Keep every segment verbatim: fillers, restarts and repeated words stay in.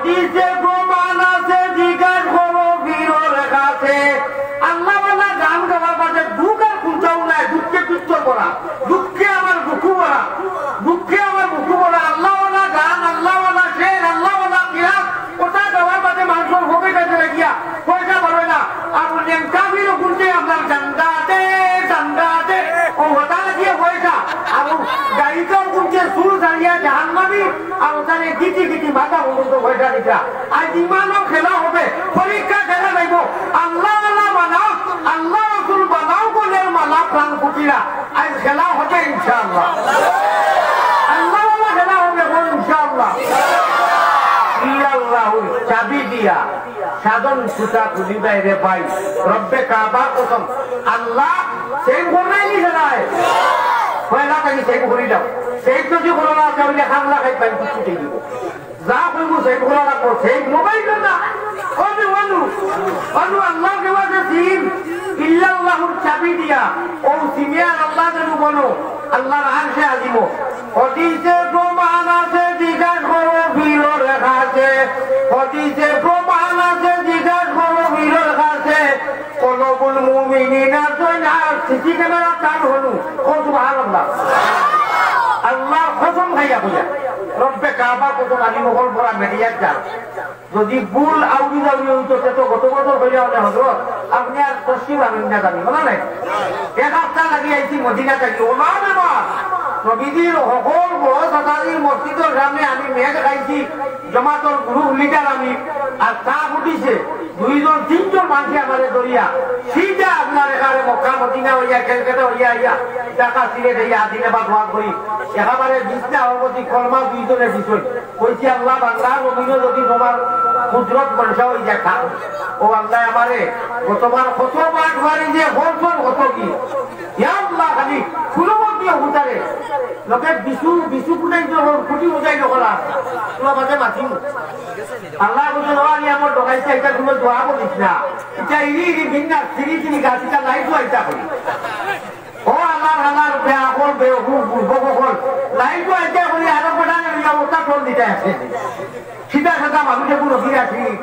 কিসে প্রমাণ আছে জিজ্ঞাস করো পীরর কাছে। আল্লাহওয়ালা গান গাওয়ার মাঝে দুঃখ আর কুন্তাও নাই, দুঃখে পিত্ত ভরা, দুঃখে আমার বুকু ভরা, দুঃখে আমার বুকু ভরা। আল্লাহওয়ালা গান, আল্লাহওয়ালা শের, আল্লাহওয়ালা কিরাত, ওটা গাওয়ার মাঝে মানুষর হবে কাজে লাগিয়া পয়সা পাবে না। আর লেংকা পীরও কুনতে আপনার চান্দা দে, চান্দা দে, ও ওটা লাগিয়া পয়সা। আর গায়িকাও কুনতে সুর সারিয়া জাহান্নামী, আর ওখানে গিটি গিটি মাথা পর্যন্ত পয়সা দিতা। আজ ইমানও খেলা হবে, পরীক্ষা খেলা যাইব। আল্লাহওয়ালা বানাও, আল্লাহ রসুল বানাও, বলের মালা প্রাণ কুটিরা। আজ খেলা হবে ইনশাআল্লাহ। আল্লাহওয়ালা খেলা হবে এখন ইনশাআল্লাহ। ইল্লাল্লাহু চাবি দিয়া সাধন সুতা খুলি দেয় রে ভাই। রব্বে কাবা কসম, আল্লাহ সেভ করলেই নি খেলায়। পয়লা তাকে সেভ করি দাও। সেভ যদি করো না, তাহলে হামলা খাই পাই, কিছু দিব। যা কইব সেভ করা লাগবো, সেভ মোবাইল না। অনু, অনু, অনু আল্লাহর কেউ আছে সিম, ইল্লাল্লাহুর চাবি দিয়া, ও সিমে আর আল্লাহ যেন বলো, আল্লাহর আরশে আজিম। হদিসে প্রমাণ আছে, জিজ্ঞাস করো পীরর কাছে। হদিসে প্রমাণ আছে, জিজ্ঞাস করো পীরর কাছে। কলবুল মুমিনিনা জৈন আর সিসি ক্যামেরা চালু হলো। ও সুবহানাল্লাহ। আল্লাহর কসম খাইয়া কইয়া। রব্বে কাবা কসম আলী মোগল বড়া মিডিয়ার যান। যদি ভুল আউরি দাউরি হইতো, সে তো গত বছর হইয়া হলে হজরত, আপনি আর তসিব আনন্দ না জানি, বলা নাই? এক হাপ্তা লাগি আইছি মদিনা থাকি, ওলা বেমা, নবীজির হকল বড় সাতারির মসজিদর সামনে আমি মেঘ খাইছি, জমাতর গ্রুপ লিডার আমি, আর চা ফুটিছে, দুইজন তিনজন মানুষে আমারে ধরিয়া, সিধা আপনার এখানে মক্কা মদিনা হইয়া, ক্যালকাটা হইয়া আইয়া, ঢাকা সিলেট হইয়া, আদিলাবাদ ওয়াজ করি, একেবারে বিছনা হরমতি কলমা দুইজনে দিছই। কইছি, "আল্লাহ, বাংলা জমিনো যদি তোমার কুদরত মনসা হই যায়, থাক।" ও আল্লাহ, আমারে গতবার কত বাটপারি যে হরছন কত কি। ইয়া আল্লাহ, খালি কুরবান দিয়ে হুতারে। লোকে বিশু, বিশু ফুটাই যখন খুঁটি উঠাই যখন আর, তোরা মাঝে মাতিমু। আল্লাহ বলছে, "বাবা, আমি আমার ডকাইছি, এটা কোনো দোয়া বলিস না। এটা ইরি ইরি ভিন্না, সিরি সিরি গাছিটা নাই তো এটা করি।" ও আল্লাহর, আল্লাহর বেআকল, বেওকুফ, বুড়বক অকল। লাইন তো আইতে বলি, আরো বেটা নিয়ে ওটা টোল দিতে আছে। সিধা সাদা মানুষ এগুলো কি আছি?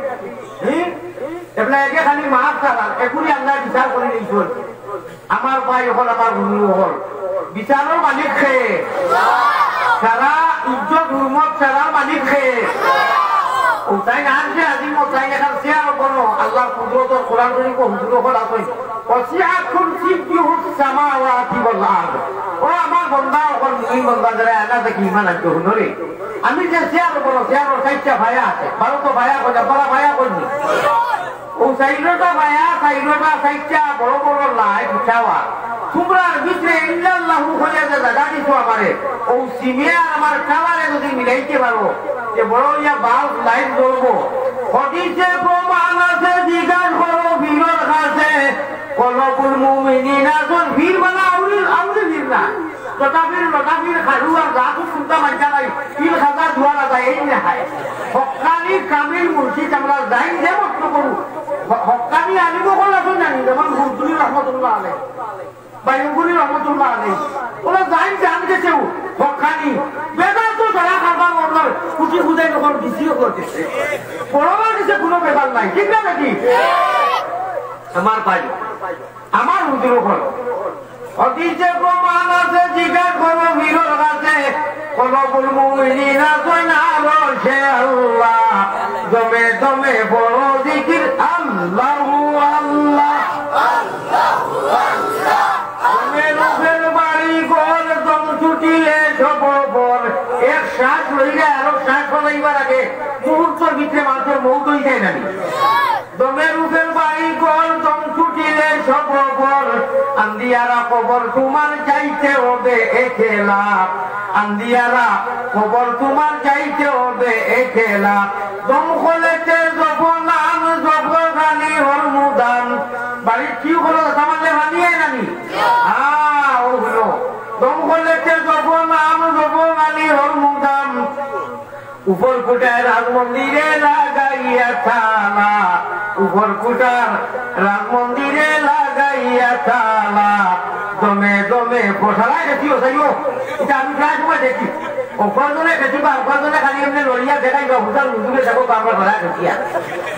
হুম? এবলা একে খালি মাফ চালান, এগুলি আল্লাহ বিচার করে নিয়েছেন। আমার ভাই অকল, আমার বন্ধু অকল। বিচারর মালিক কে? সারা ইজ্জত হুরমত সারা মালিক কে? ও তাই না, আনছে আজিম, ও তাই না, কাল শেয়ার করো। আল্লাহর কুদরত, কোরআন শরীফ, হুজুর অকল আছে। ওয়াসিআ কুরসিয়্যুহুস সামাওয়াতি ওয়াল আরদ। ও আমার বন্দা, অকল মুমিন বন্দা, যারা আল্লাহ দেখি ঈমান আনছো, হুনো রে। আমি যে চেয়ার উপর, চেয়ারর চাইরটা পায়া আছে, বারো তো পায়া কই, বারো পায়া কই নি। ও চাইরটা পায়া, চাইরটা চাইরটা বড় বড় লাইট উঠাওয়া। তোমরার ভিতরে ইল্লাল্লাহু কইয়া যে জাগা দিছো আমারে, ও সিমে আর আমার টাওয়ারে যদি মিলাইতে পারো, যে বড় ইয়া বাল্ব লাইট জ্বলবো। হাদিসে প্রমাণ আছে, জিজ্ঞাসা করো পীরর কাছে। কলবুল মুমিনিনা, এখন পীর মানে আউলি, আউলি পীর না। লতাপীর, লতাপীর, খারু আর যা তো শুনতাম আনতা নাই। পীর খাজা দুয়ারা যায়, এই না হয়। হক্কানি কামিল মুর্শিদ আমরা যাই যে মত করু। হ-, হক্কানি আলিম অকল আছইন জানি, যেমন হুজুরি রহমতুল্লাহ আলাইহি। বাইঙ্গুরি রহমতুল্লাহ আলাইহি। ওরা যাইন জান গেছেউ, হক্কানি। বেদাত তো যারা কারবার ওনার কুটি খুদাই যখন বিসিও করতেছে। পড়াবার নিচে কোনো ব্যাপার নাই, ঠিক না নাকি? আমার ভাই, আমার হুজুর অকল। হাদিসে প্রমাণ আছে, জিজ্ঞাসা করো পীরর কাছে। কলবুল মুমিনিনা আরশে আল্লাহ। দমে দমে পড়ো জিকির আল্লাহু আল্লাহ। দমে রুহের বাড়ি ঘর, দম ছুটিলে সব পর। এক শ্বাস লইলে আরো শ্বাস ফালাইবার আগে মুহূর্তর ভিতরে মানুষর মউত অই যায় না নি? দমে রুহের বাড়ি ঘর, দম ছুটিলে সব পর। আন্দিয়ারা কবর তোমার যাইতে হবে একলা। আন্দিয়ারা কবর তোমার যাইতে হবে একলা। দম খলেতে জপ নাম, জপ খালি হর মুদাম। বাড়ির কি হলো? সামান্য বানিয়ে নানি? হ্যাঁ, ও হলো। দম খলেতে জপ নাম, জপ খালি হর মুদাম। উপর কোটায় রাম মন্দিরে লাগাইয়া তালা, উপর কোটার রাম মন্দিরে লাগাইয়া তালা। দমে দমে বসালা গেছি, ও সাইও, এটা আমি প্রায় সময় দেখি। অপরজনে খেতে বা অপরজনে খালি এমনি লড়িয়া দেখাই বা হুদার হুজুরে দেখো তো আমরা ধরা খেতিয়া।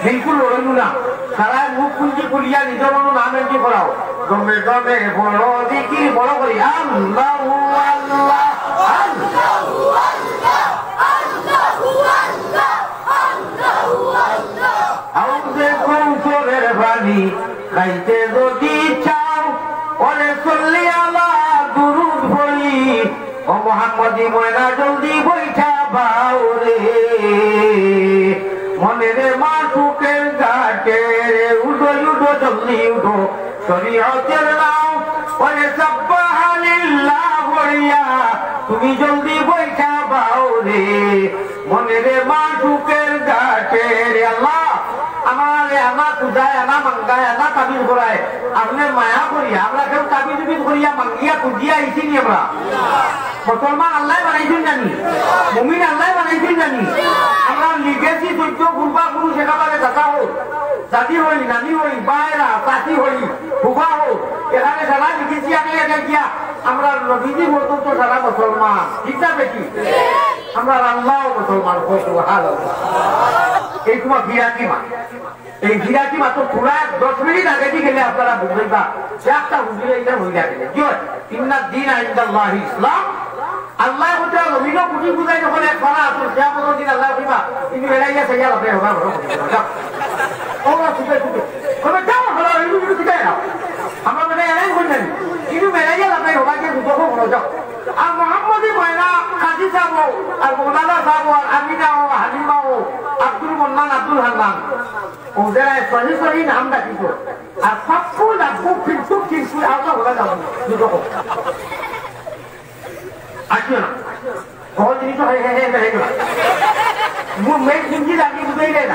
বিলকুল লড়ইল না। সারা মুখ কুঞ্জি খুলিয়া নিজর মনো নাম এমনি করাও। দমে দমে বড় জিকির বড় করি। আল্লাহু আল্লাহ, আল্লাহু আল্লাহ, আল্লাহু আল্লাহ, আল্লাহু আল্লাহ। হাউজে কৌশলের পানি খাইতে যদি চাও, ওরে সল্লি আলা দুরুদ পড়ি। ও মোহাম্মদী ময়না জলদি বইঠা বাও রে, মনের মাসুকের ঘাটে রে, উঠো, উঠো, জলদি উঠো, শরীয়তের নাও, ওরে সাব্বাহালিল্লাহ পড়িয়া, তুমি জলদি বইঠা বাও রে, মনের মাসুকের ঘাটে রে। আল্লাহ, আমারে আনা খুজায়, আনা মাঙ্গায়, আনা তাবিজ করায়, আপনে মায়া করিয়া, আমরা কেউ তাবিজ উবিজ করিয়া মাঙ্গিয়া খুজিয়া আইছি নি আমরা? মুসলমান আল্লায় বানাইছইন না নি? মুমিন আল্লায় বানাইছইন না নি? আমরা লিগেছি চোদ্দ পূর্বা পুরুষ একেবারে দাদা হোক, দাদি হই, নানি হই, বায়রা, চাচি হই, ফুফা হোক, এখানে সারা লিখেছি আগে এটা গিয়া আমরা নবীজি পর্যন্ত সারা মুসলমান, ঠিক না বেটি? আমরা আল্লাহ মুসলমান হই, সুবহানাল্লাহ। এই তোমার বিরাটি মা, এই বিরাটি মা তো পুরা দশ মিনিট আগে দিয়ে গেলে আপনারা বুঝবেন বা যে একটা হুজুরে এটা হইয়া গেলে। কি হয়? ইন্না দ্বীনা ইনদাল্লাহি ইসলাম। আল্লাহ বলতে নবীন কুটি বুঝাই যখন এক ফালা আসুন, কিয়ামতের দিন আল্লাহ কইবা, "ইনি বেড়াইয়া চাইয়া লাফাই হবা, হবা, হবা, যাও।" ওরা ছুটে ছুটে। তবে যাও, হলো, ইনি, ইনি ছুটে যাও। আমরা মানে এরাই কই জানি। ইনি বেড়াইয়া লাফাই হবা, গিয়ে দুটো হোক, হলো, যাও। আর মোহাম্মদী ময়না, কাজী সাহেব, আর মৌলানা সাহেব, আর আমিনা ও, হালিমা ও, আব্দুল মান্নান, আব্দুল হান্নান। ও যারা সহি সহি নাম ডাকিত। আর সব ফুল আর বুক ফিল, বুক ফিল, ফুল আলাদা হয়ে যাবে। দুটো হোক। আসিও না। সহজ জিনিস তো হয়ে গেছে, এটা হয়ে গেল। মু-, মেইন জিনিস আমি বুঝেই দেয় না।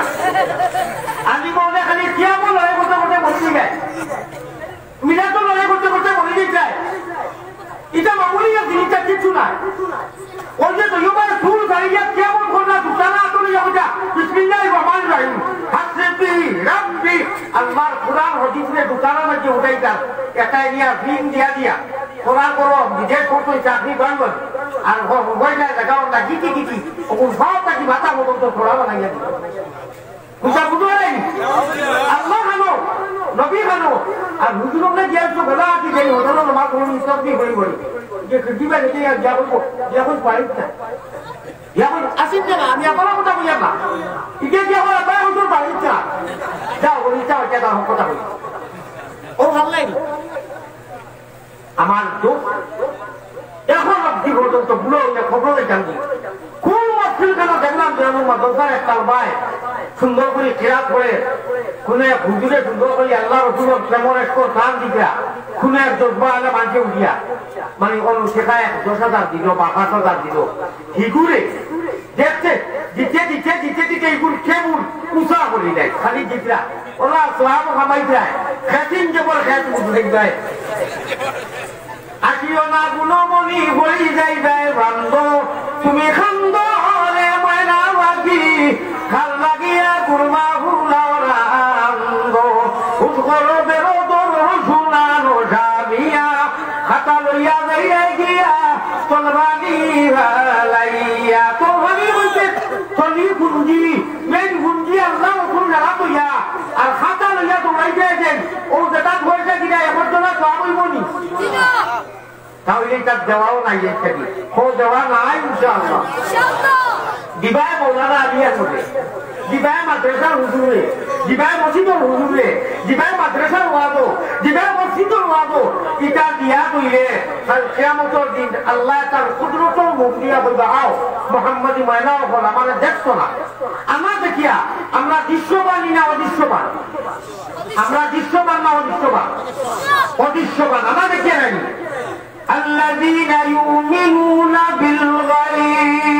আমি মনে খালি কিয়ামো লড়াই করতে করতে মরি যায়। মিলাদো লড়াই করতে করতে মরি যায়। এটা মামুলি এক জিনিস, এটা কিচ্ছু না। ওই যে তৈয়বার ফুল দাঁড়িয়ে কিয়ামো করলা, দুটানা আতলে যাবো যা। বিসমিল্লাহির রহমানির রহিম। হাসবি রাব্বি। আল্লাহর কোরআন হাদিস রে দুটানা মাঝে উঠাইতাম। এটা নিয়ে ঋণ দিয়া দিয়া। কোরআন করো, বিদেশ করতো, চাকরি বান্ধব। আর হ-, মোবাইল নাই, দেখা ওর না, গিটি গিটি। ও কোন সব নাকি মাথা মতন তো থোড়া বানাইয়া দিল। বুঝা বুঝো নাই? আল্লাহ খানো, নবী খানো। আর হুজুর হলে গিয়ে তো বলা কি যে হোটেল নামাজ পড়ি, সব কি হই হই। যে খিড়কি বাইরে দিয়ে গিয়া বলবো, গিয়া বলবো, বাড়ির না। গিয়া বলবো, আসিন না, আমি আপনার কথা বলি না। ইকে গিয়া বলা, ভাই হুজুর বাড়ির না। যাও, বলি, যাও, এটা তার কথা বলি। ও ভালো লাগে। আমার দুঃখ, এখন অব্দি পর্যন্ত বুড়ো হইয়া খবর জানি। কোন মসজিদ কেন দেখলাম যে আমার মাদ্রাসার এক তালবায় সুন্দর করে কেরাত করে, কোন এক হুজুরে সুন্দর করে আল্লাহ রসুলের প্রেমর এক স্থান দিতা, কোন এক জজবা আলা মাঝে উঠিয়া, মানে, অনু শেখায় এক দশ হাজার দিল বা পাঁচ হাজার দিল, হিগুরে দেখতে, দিতে, দিতে, দিতে, দিতে, এগুলো কেমন উঁচা করি দেয়, খালি জিতরা। ওরা সব খামাই যায়, খেতিন যে বল খেত বুঝে যায়। আসিও না গুণমণি হই যাই যায় বান্ধ, তুমি খান্দ রে ময়না বাকি, খাল লাগিয়া কুরমা হুলাও রান্ধ। উৎকল বেরো দর সুনানো জামিয়া, খাতা লইয়া যাইয়া গিয়া, তলবানি বালাইয়া। তলবানি বলতে তলি গুঞ্জি, মেন গুঞ্জি আল্লাহ রসুল যারা কইয়া, আর খাতা লইয়া দৌড়াই যায় যে, ও যেটা পয়সা কিনা এখন তো না সব হইব নি। তাহলে তার দেওয়াও নাই এর থেকে। খো দেওয়া নাই, ইনশাআল্লাহ। দিবায় মৌলানা আলী আহমদে, দিবায় মাদ্রাসার হুজুরে, দিবায় মসজিদর হুজুরে, দিবায় মাদ্রাসার ওয়াদো, দিবায় মসজিদর ওয়াদো, ইটা দিয়া কইলে, কাল কিয়ামতর দিন আল্লাহ তার কুদরতর মুখ দিয়া বলবে, "আও, মোহাম্মদী ময়না অকল, আমারে দেখছো না?" আমরা দেখিয়া, আমরা দৃশ্যবান না অদৃশ্যবান? আমরা দৃশ্যবান না অদৃশ্যবান? অদৃশ্যবান। আমরা দেখিয়া নাই। الذين يؤمنون بالغيب।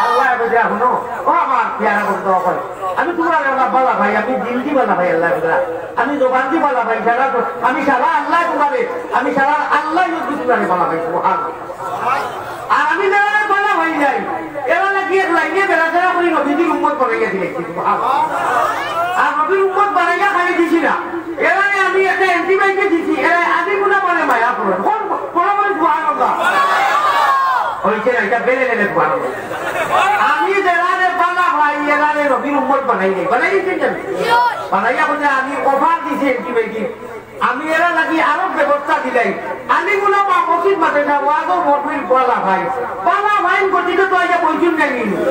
আল্লাহ বুঝে, হুনো, ও আমার পেয়ারা বন্ধু অকল, আমি তোমরা আল্লাহ বালা ভাই, আমি দিল দি বালা ভাই, আল্লাহ বুঝা, আমি জবান দি বালা ভাই, সারা তো, আমি সারা আল্লাহ তোমারে, আমি সারা আল্লাহ যদি তোমারে বালা ভাই, সুবহান। আর আমি যারা বালা ভাই যাই, এরা নাকি এক লাইনে বেড়াচেরা করি নবীজির উম্মত বানাইয়া দিলে, সুবহান। আর নবীর উম্মত বানাইয়া খালি দিছি না, এরারে আমি একটা অ্যান্টিবায়োটিক দিছি, এরা আমি মনে মনে মায়া করে। কোন বড় বড় সুবহানাল্লাহ। ওই যে এটা বেড়ে গেলে সুবহানাল্লাহ। আমি যেরারে বালা ভাই, এরারে নবীর উম্মত বানাই নাই। বানাই দিচ্ছেন কেন? বানাইয়া বলছে, "আমি অফার দিছি অ্যান্টিবায়োটিক। আমি এরা লাগি আরো ব্যবস্থা দিলাই।" আমি মনে মা মসজিদ মাদ্রাসা ওয়াজও মহফিল বালা ভাই। বালা ভাই গতিকে তো আইয়া বইছুন নাই নি।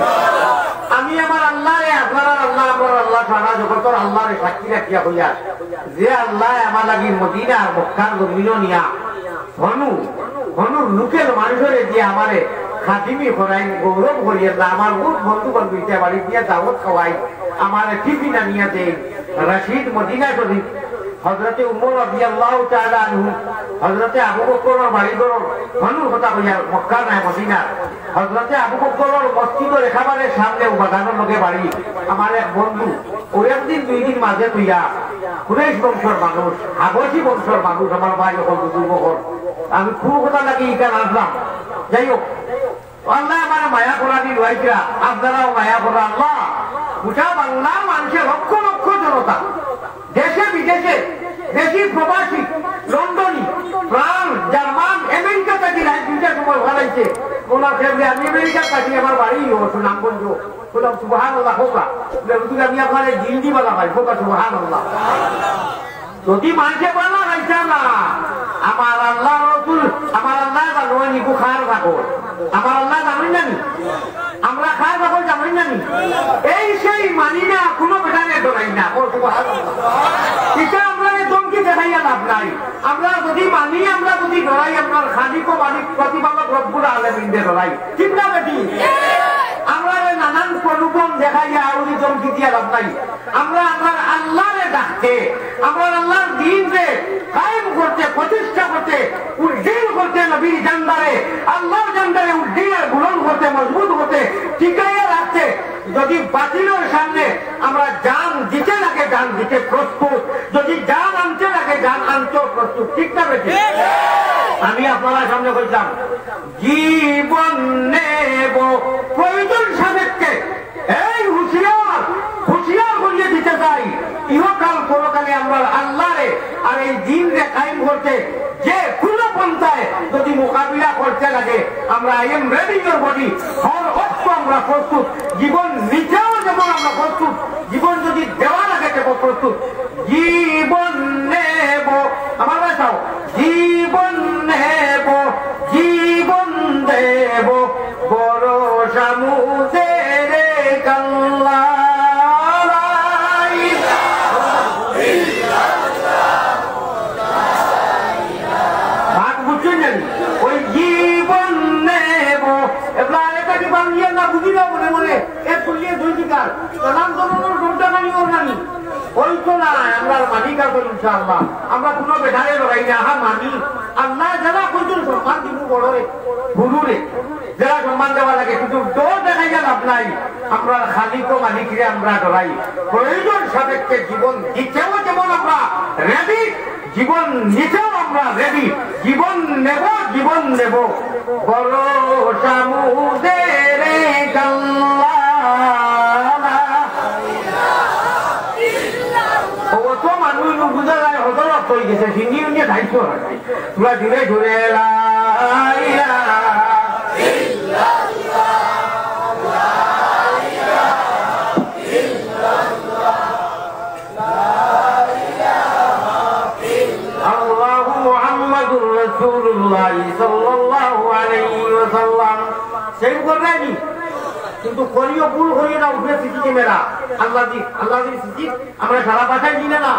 আমি আমার আল্লাহরে, আপনারা আল্লাহ, আমার আল্লাহ, সারা জগতর আল্লাহরে সাক্ষী রাখিয়া কইয়া যে আল্লাহ আমার লাগি মদিনা আর মক্কার জমিন নিয়া হনু, হনুর লোকের মানুষরে দিয়ে আমারে খাদিমি করাইন, গৌরব করিয়া না, আমার বহুত বন্ধু বান্ধব ইটা বাড়ি দিয়া দাওয়াত খাওয়াই, আমারে টিফিন আনিয়া দেই। রশিদ মদিনা শরীফ, হযরতে উমর রাদিয়াল্লাহু তাআলা আনহু, হযরতে আবু বকরর বাড়ি ঘর হনুর কথা কইয়া মক্কা নাই মদিনা। হযরতে আবু বকরর মসজিদর একেবারে সামনে উপাদানর লগে বাড়ি। আমার এক বন্ধু, ও একদিন দুই দিন মাঝে তুইয়া কুরাইশ বংশর মানুষ, হাবশি বংশর মানুষ, আমার ভাই অকল বুজুর্গ অকল। আমি খুব কথা লাগি ইটা রাখলাম। যাই হোক, আল্লাহ আমার মায়া করানি লইছিলা, আপনারাও মায়া করা আল্লাহ। গোটা বাংলার মানুষের লক্ষ লক্ষ জনতা, দেশে বিদেশে, দেশি প্রবাসী, লন্ডনী, ফ্রান্স, জার্মান, আমেরিকা থাকি রাত দুইটার সময় ফালাইছে। ওনার ফেবরে আমি আমেরিকা থাকি, আমার বাড়ি ও সুনামগঞ্জ। বললাম, "সুবহানাল্লাহ, হোকা।" বলে, "হুজুর, আমি আপনারে দিন দিবালা ভাই, হোকা, সুবহানাল্লাহ।" যদি মানষে বালা খাইতা না, আমার আল্লাহ রসুল, আমার আল্লাহ জানো নি, বুখার থাকো। আমার আল্লাহ জানেন না নি? আমরা খার থাকো জানেন না নি? এই সেই মানি না, কোনো বেটারে ডরাই না। ও সুবহানাল্লাহ। এটা আমরা এই ধমকি দেখাইয়া লাভ নাই। আমরা যদি মানি, আমরা যদি ডরাই, আমরা খালিক ও মালিক প্রতিপালক রব্বুল আলামিনরে ডরাই। ঠিক না বেটি? আমরা এই নানান প্রলোভন দেখাইয়া আউরি ধমকি দিয়া লাভ নাই। আমরা আমার আল্লাহরে ডাকতে, আমার আল্লাহর দ্বীনরে কায়েম করতে, প্রতিষ্ঠা করতে, উদ্দিন করতে, নবীর জান্ডারে, আল্লাহর জান্ডারে উদ্দিন আর বুলন্দ করতে, মজবুত করতে, টিকাইয়া রাখতে, যদি বাতিলর সামনে আমরা জান দিতে লাগে, জান দিতে প্রস্তুত, যদি জান আনতে লাগে, জান আনতেও প্রস্তুত। ঠিক না বেটি? আমি আপনারার সামনে কইতাম, জীবন নেব প্রয়োজন সাপেক্ষে। এই হুঁশিয়ার, হুঁশিয়ার করিয়া দিতে চাই, ইহকাল পরকালে আমরা আল্লাহরে আর এই দ্বীনরে কায়েম করতে যে কোনো পন্থায় যদি মোকাবিলা করতে লাগে, আমরা I am ready your body, হর অস্ত্র আমরা প্রস্তুত। জীবন নিতেও যেমন আমরা প্রস্তুত, জীবন যদি দেওয়া লাগে দেব প্রস্তুত। জীবন নেব, আমার ভাষাও, জীবন নেব, জীবন দেব, ভরসা মুদের কাল্লা। ভাগ বুঝছেন জানি? ওই জীবন নেব, এবার আরেকটা কি বাংলিয়ে না বুঝি না মনে মনে, এ তুলিয়ে দুই দিকার, নানান ধরনের সবটা খালি ওর নানি। ওই তো না, আমরা মালিক আছেন ইনশাআল্লাহ। আমরা কোনো বেটারে লড়াই না, হ্যাঁ মানি। আল্লাহ যারা কইছেন সম্মান দিব বড়রে, গুরুরে, যারা সম্মান দেওয়া লাগে, কিন্তু ডর দেখাইয়া লাভ নাই। আমরা খালিক ও মালিকরে আমরা ডরাই। প্রয়োজন সাপেক্ষে জীবন দিতেও যেমন আমরা রেডি, জীবন নিতেও আমরা রেডি। জীবন নেব, জীবন নেব। ভরসা মুদের কাল্লা। অত মানুষ বুঝা যায়, হজরত হয়ে গেছে, সিঙ্গি উঙ্গি খাইছো। তোমরা জুড়ে জুড়ে লা ইলাহা ইল্লাল্লাহ, লা ইলাহা ইল্লাল্লাহ। আল্লাহু মুহাম্মাদুর রাসূলুল্লাহ সাল্লাল্লাহু আলাইহি ওয়াসাল্লাম। সেই করবেনি, কিন্তু করিও ভুল করিও না, উপরে সিসি ক্যামেরা। আল্লাহ দি, আল্লাহ দি সিসি, আমরা সারা বাসায় দিলে না।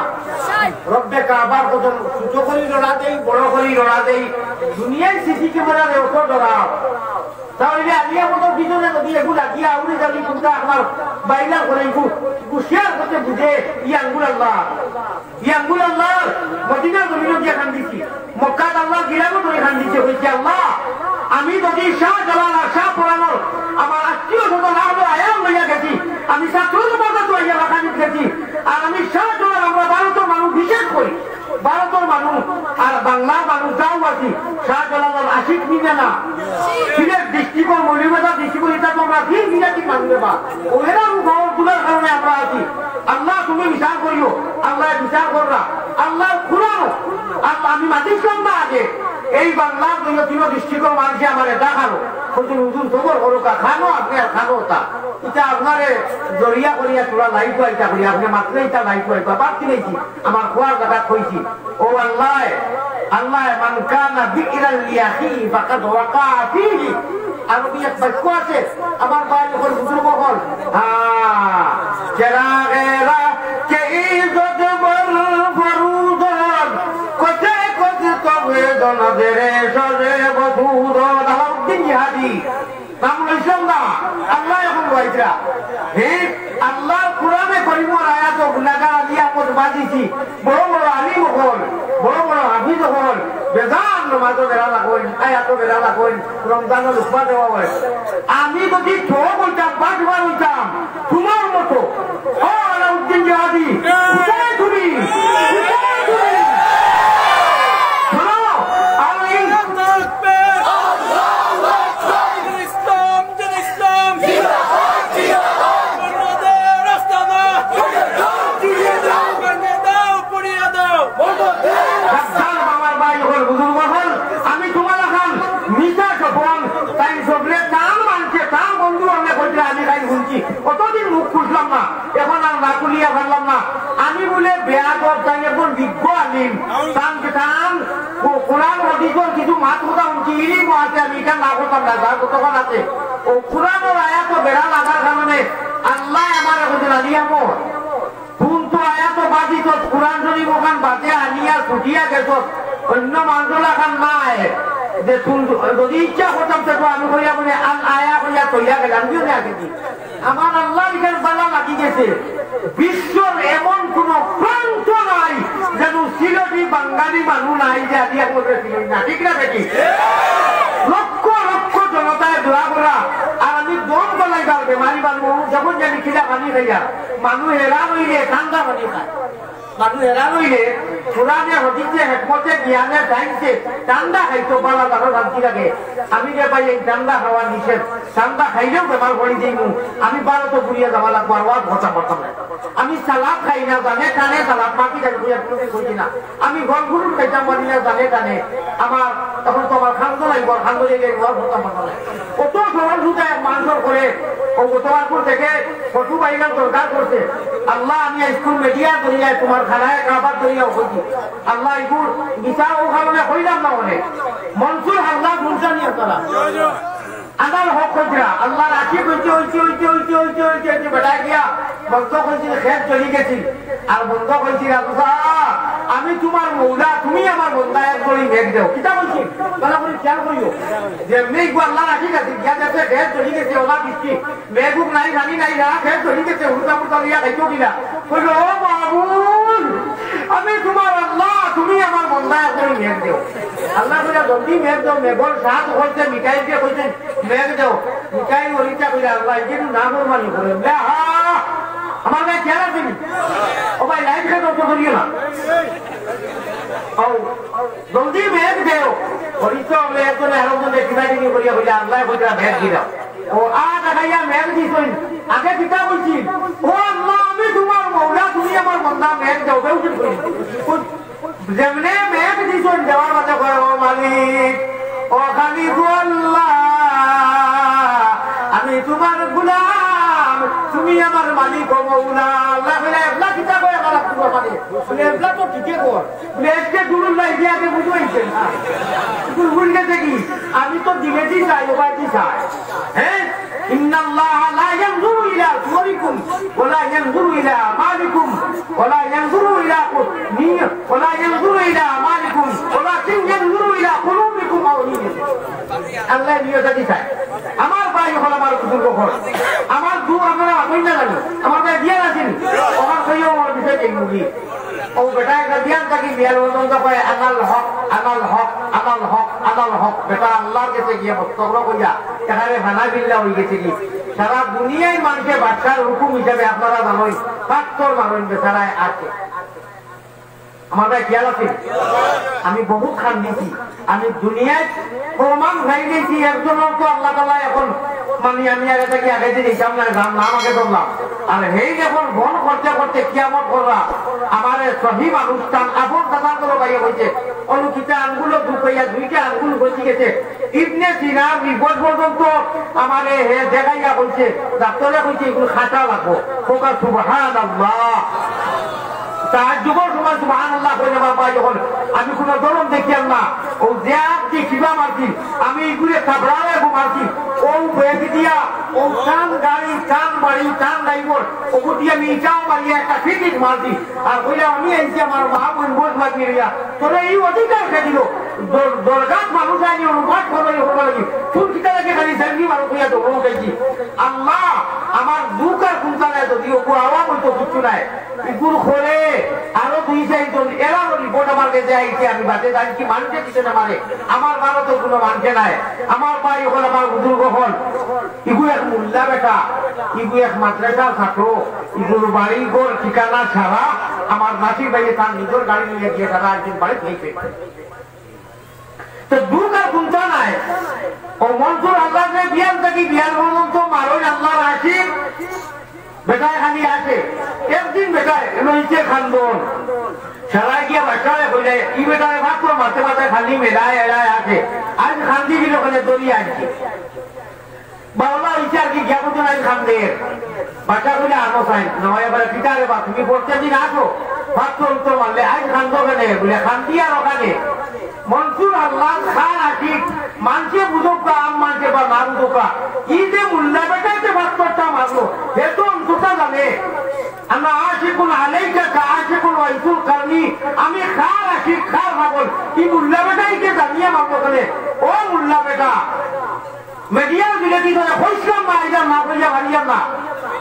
রব্বে কাবার কত ছোট করি লড়া দেই, বড় করি লড়া দেই, দুনিয়ায় সিসি ক্যামেরা রেখো ডরাও। তাহলে আলিয়া মতো পিছনে যদি এগু লাগিয়া আউরি যাবি, কোনটা আমার বাইলা করে এগু, এগু শেয়ার করতে বুঝে, ই আঙ্গুল আল্লাহ, ই আঙ্গুল আল্লাহ, মদিনা জমিনে গিয়া কান্দিছি, মক্কাত আল্লাহ গিরামো ধরে কান্দিছে, কইছে, "আল্লাহ, আমি যদি শাহ জালাল আর শাহ পরানোর আমার আত্মীয় স্বজন আহলে আয়াল লইয়া গেছি, আমি ছাত্র জমাতে তো আইয়া লাখানিত গেছি, আর আমি শাহ জালাল আমরা ভারতের মানুষ বিশেষ করি।" ভারতর মানুষ আর বাংলার মানুষ যাও আছি, শাহজালালর আশিক নি না না। সিলেট ডিস্ট্রিক্টর মৌলভীবাজার ডিস্ট্রিক্টর এটা তো আমরা তিন বিরাটি মানুষ বা। ওরা গাঁওর গুলার কারণে আমরা আছি। আল্লাহ তুমি বিচার করিও, আল্লাহ বিচার কররা। আল্লাহর কুরআন, আল্লাহ, আমি মাতিছিলাম না আগে, এই বাংলার দুইও তিনও ডিস্ট্রিক্টর মানুষে আমারে ডাকালো, কইছইন, "হুজুর, সবর করো কা, খানো আপনে আর খানো তা।" ইটা আপনারে জরিয়া করিয়া তোরা লাইট আইতা করি, আপনে মাতলে ইটা লাইট আইতা, বাদ দিলেছি, আমার খোয়ার কথা কইছি। ও আল্লাহ, আল্লাহ, "মান কানা বি'রান লিআখিহি ফাকাদ ওয়াকা ফিহি।" আরবি এক বাক্য আছে, আমার ভাই অকল, বুজুর্গ অকল, হ্যাঁ, "চেরাগেরা কে ইজ্জত বর ফরুদন, কচে কচে তবে জন দেরে সরে বধুদন।" আলাউদ্দিন জিহাদি, নাম লইছিলাম না, আল্লাহ এখন লইছিলা। হে, আল্লাহর কুরআনে করিমর আয়াত ও গুনাগার আলী আহমদ বাজিছি, বড় বড় আলিম অকল, বড় বড় হাফিজ অকল, বেজান নমাজও বেড়া লাগইন, আয়াতও বেড়া লাগইন, রমজানও লুকমা দেওয়া হয়। আমি যদি ঠো বলতাম, বাটবার হইতাম, তোমার মতো, ও আলাউদ্দিন জাহাদি, কোথায় তুমি? কোথায় তুমি? শোনো, আর এই ইসলাম, দিন ইসলাম, বন্ধ দে, রাস্তা না, বন্ধ দাও, পুড়িয়ে দাও। সাবধান, আমার ভাই অকল, বুজুর্গ অকল, আমি তোমার এখন মিছা স্বপন, তাই সবরে তার মানছে, তার বন্ধু আমরা কইতে আমি তাই শুনছি, অতদিন মুখ খুললাম না, এখন আর না খুলিয়া পারলাম না। আমি বলে বেয়াদব, তাই একজন বিজ্ঞ আলিম, তান, তান কো-, কোরআন হাদিসর কিছু মাত কথা শুনছি, ইলিম আছে, আমি এটা না করতাম না, যার কতক্ষণ আছে। ও কোরআনর আয়াত বেড়া লাগার কারণে আল্লাহ আমার এখন আলিয়ামো। তুন তো আয়াত বাজিত, কোরআন শরীফ ওখান বাদে আনিয়া ছুটিয়া গেছ, অন্য মানুষ লাখান নাই। যে তুন যদি ইচ্ছা করতাম, সে তো আমি কইয়া বলে আল আয়া কইয়া তৈয়া গেলাম, বুঝলি আগে কি? আমার আল্লাহর কাছে বালা লাগি গেছে। বিশ্বর এমন কোন প্রান্ত নাই যেন সিলেটি বাঙালি মানুষ নাই যে আদি এখন সিলেট না, ঠিক না বেটি? লক্ষ লক্ষ জনতায় দোয়া করা, আর আমি দম গলাই যাও বেমারি বানবো, যেমন জানি খিদা পানি খাইয়া। মানুষ হেরান হইলে ঠান্ডা পানি খায়। মানুষ হেরান হইলে কোরআনে, হাদিসে, হেকমতে, জ্ঞানে, সায়েন্সে ঠান্ডা খাইতো বালা, তারও শান্তি লাগে। আমি যে ভাই এই ঠান্ডা খাওয়া নিষেধ, ঠান্ডা খাইলেও বেমার পড়ি যাইমু। আমি ভারত ঘুরিয়া যাওয়া লাগবো, আর ওয়াজ কথা বলতাম না। আমি সালাদ খাই না, জানে টানে সালাদ, মাটি যাই ঘুরিয়া কোনোদিন কইছি না। আমি গরগুরুর খাইতাম পারি না, জানে টানে। আমার, তখন তো আমার খান্দ নাই, বড় খান্দ লেগে ওয়াজ কথা বলতাম না। অত সরল সুতা এক মানুষের করে, ও গতকালপুর থেকে ফটো ভাইরাল দরকার করছে। আল্লাহ, আমি স্কুল মিডিয়া ধরিয়া তোমার খানায় কাবার ধরিয়া হইছি। আল্লাহ, এগুর বিচার ও কারণে হইলাম না অনেক। মনসুর হাল্লা গুলশানি আপনারা। আনাল হক হইছিলা, আল্লাহর আশিক হইতে, হইতে, হইতে, হইতে, হইতে, হইতে, হইতে, বেটা গিয়া বন্ধ হইছিল, খেত চলি গেছিল। আর বন্ধ হইছিল, আল্লাহ, আমি তোমার মৌলা, তুমি আমার বন্দা, এক জড়ি মেঘ দেও। কিতা বলছি? ভালো করে খেয়াল করিও। যেমনি গো আল্লাহর আশিক আছে, গিয়া দেখে খেত চলি গেছে, ওলা বৃষ্টি। মেঘুক নাই, পানি নাই, না, খেত ধরি গেছে, হুড়কা মুড়কা লইয়া খাইতো কিনা? কইল, "ও মাবুদ, আমি তোমার আল্লাহ, তুমি আমার বন্দা, এখন মেঘ দেও।" আল্লাহ কইলা, "জলদি মেঘ দেও।" মেঘর সাত করছে, মিকাইলকে কইছে, "মেঘ দেও।" মিকাইল ওইটা কইলা, "আল্লাহ, এই যে একটু না ফরমানি করে।" বলে, "আহা, আমার ভাই খেয়াল আছে নি? ও ভাই, লাইট খেয়ে নষ্ট করিও না।" ও, জলদি মেঘ দেও। হরিত হলে একজনে আরো জনে কিবা কিবি করিয়া কইলা, "আল্লাহ কইলা মেঘ দিলাম।" ও, আ দেখাইয়া মেঘ দিছইন। আগে কিতা কইছিল? "ও আল্লাহ, আমি তোমার মৌলা, তুমি আমার বন্দা, মেঘ দেও।" বেউসিল কইল। যেমনে মেঘ দিছইন, দেওয়ার বাদে কয়, "ও মালিক, ও খালিক, ও আল্লাহ, আমি তোমার গোলাম, তুমি আমার মালিক, ও মৌলা।" আল্লাহ বলে, "এবলা কিতা কয় আমার আব্দুর রহমানে?" বলে, "এবলা তো ঠিকই কর।" বলে, "আজকে দুরুল্লাহ ইদিয়াকে বুঝাইছে না। বুলবুল গেছে কি? আমি তো দিলে দি চাই, ওবায় দি চাই।" হ্যাঁ? ইন্নাল্লাহা লা ইয়ানজুরু ইলা সুওয়ারিকুম, ওয়া লা ইয়ানজুরু ইলা আমালিকুম, ওয়া লা ইয়ানজুরু ইলা কু-, নি-, ওয়া লা ইয়ানজুরু ইলা আমালিকুম, ওয়ালাকিন ইয়ানজুরু ইলা কুলুবিকুম ওয়া নিয়্যাতিকুম। আল্লাহ নিয়ত দি চায়। আমার ভাই অকল, আমার বুজুর্গ অকল, আমার দু আপনারা আপনি না জানি, আমার ভাই বিয়ার আছেন, ওখান থেকে আমার বিষয় এই মুগি। ও বেটা একটা বিয়ান থাকি বিয়ান পর্যন্ত কয়, "আনাল হক, আনাল হক, আনাল হক, আনাল হক।" বেটা আল্লাহর কাছে গিয়া বক্তব্য কইয়া, এখানে ফানা বিল্লা হয়ে গেছে কি? সারা দুনিয়ার মানুষে বাদশার হুকুম হিসাবে আপনারা জানোই, পাত্তর মানুষ বেচারায় আছে। আমার ভাই খেয়াল আছে? আমি বহুত খান দিছি। আমি দুনিয়ায় প্রমাণ হয়ে গেছি, একজনের তো আল্লাহ তাআলা এখন মানে আমি আগে থাকি আগে যে নিতাম না, দাম নাম আগে ধরলাম। আর হেই যখন বন করতে করতে কিয়ামত কররা, আমারে সহি মানুষ তান আপন দাদার করে বাইরে কইছে, অনুকিতা আঙ্গুলও দুখাইয়া দুইটা আঙ্গুল বসি গেছে। ইবনে সিনার রিপোর্ট পর্যন্ত আমারে হে দেখাইয়া কইছে, ডাক্তারে কইছে, "এগুলো খাটা লাগবো।" কউক্কা সুবহানাল্লাহ। তাহাজ্জুদর সময় সুবহানাল্লাহ কইলে বাবা, যখন আমি কোনো ধরন দেখিয়ার না, ও যে আর কি কিবা মারছি, আমি এগুলো থাবড়ারে ঘুমাছি, ও ব্যাগ দিয়া, ও টান গাড়ি, টান বাড়ি, টান ড্রাইভার, ওগুলো দিয়া আমি ইটাও মারিয়া একটা ফিটিং মারছি। আর কইলে আমি এই যে আমার মা বোন বোন মারছি রিয়া, তোরা এই অধিকার কে দিল? দর-, দরগাত মানুষ আইনি অনুবাদ করো, এই হলো লাগি। কোন কিতা লাগে খালি সেলফি মারো কইয়া তো বউ গেছি। আল্লাহ, আমার দুঃখ আর কোনটা নাই, যদি ওগু আওয়া বলতো কিচ্ছু নাই। ইগুর খোলে আরো দুই চাইরজন, এরারও রিপোর্ট আমার গেছে আইছে, আমি বাদে জানি কি মানছে কিছু না মানে। আমার বারো তো কোনো মানছে নাই। আমার ভাই হকল, আমার বুজুর্গ হকল, ইগু এক মোল্লা বেটা, ইগু এক মাদ্রাসার ছাত্র, ইগুর বাড়ি ঘর ঠিকানা ছাড়া আমার নাসির ভাইয়ে তার নিজের গাড়ি নিয়ে গিয়ে তারা একদিন বাড়ি খাইছে। তো দুঃখ আর কোনটা নাই। ও মনসুর আল্লাহরে বিয়ান থাকি বিয়ান পর্যন্ত মারইন আল্লাহর আশিক, বেটায় খালি আসে। একদিন বেটায় লইছে খান্দন। সারা গিয়া বাসায় কইলে, "ই বেটায় মাত্র মাঝে মাঝে খালি মেলায় এড়ায় আসে। আজ খান্দি দিল ওখানে দড়ি আনছি।" বাউলা হইছে আর কি, গিয়া বুঝুন আজ খান্দের। বাচ্চা বলে, "আনো সাইন, নয় এবারে পিতারে বা তুমি পড়তে দিন আসো, ভাত তো উত্তর মারলে আজ খান্দ ওখানে।" বলে, "খান্দি আর ওখানে।" মনসুর আল্লাহ খান আশিক, মানষে বুঝুক্কা, আম মানষে বা না বুঝুক্কা, ই যে মোল্লা বেটায় যে ভাত করতা মারলো, হে তো অন্তত জানে। আনা আশিকুন আলাইকা কা আশিকুল ওয়াইসুল কারনি, আমি খার আশিক, খার পাগল, ই মোল্লা বেটায় যে জানিয়া মারলো ওখানে, ও মোল্লা বেটা, মিডিয়ার বিরোধী করে কইছিলাম না, এটা না কইয়া পারিয়াম না।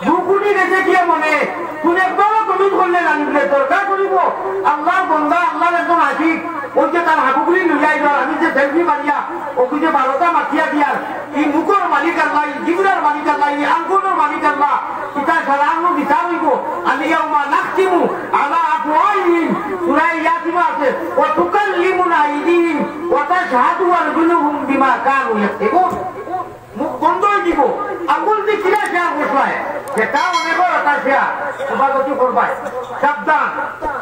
দুকুনি দেশে গিয়ে মনে, কোন একবারও কমিট করলে না নিলে দরকার করিব। আল্লাহর বন্দা, আল্লাহর একজন আশিক, ওই যে তার হাবুগুলি লইয়া আইল, আমি যে সেলফি মারিয়া, ওকে যে বারোটা মাতিয়া দিয়ার, এই মুখর মালিক আল্লাহ, এই জিবরার মালিক আল্লাহ, এই আঙ্গুলর মালিক আল্লাহ, এটা সারা আঙ্গুল বিচার হইব। আল ইয়াউমা নাখতিমু আলা আফওয়াহিহিম, সূরা ইয়াসিন আছে, ওয়া তুকাল্লিমুনা আইদিহিম, ওয়া তাশহাদু আরজুলুহুম বিমা কানু ইয়াকসিবুন। মুখ বন্ধ হয়ে দিব। আঙ্গুল দিয়ে কিরা শেয়ার বসলায়, যেটা অনেক বড় তার শেয়ার, উপাগতি করবায়। সাবধান,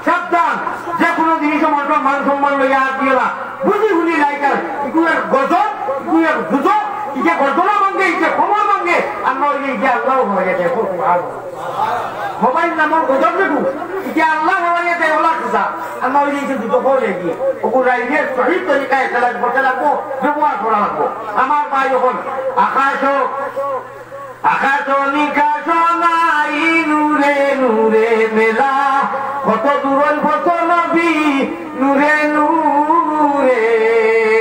সাবধান, যে কোনো জিনিসও মানুষের মান সম্মান লইয়া আর দিও না। বুঝি হুনি লাইকার, ইগুয়ের গজব, ইগুয়ের গুজব, ইকে গর্দনা ভাঙ্গে, ইকে কোমর ভাঙ্গে, আর না হইলে ইকে আল্লাহ হয়ে যায়। মোবাইল নামর গজব লেবু, ইকে আল্লাহ হয়ে যায়, ওলা কথা। আমরা ওই যে দুটো করে গিয়ে ওগুলো রাইজের শহীদ তরিকায় খেলা করতে লাগবো, ব্যবহার করা লাগবো। আমার ভাই যখন আকাশ আকাশ নিকাশ নাই নূরে নূরে মেলা, কত দূরই কত নবী নূরে নূরে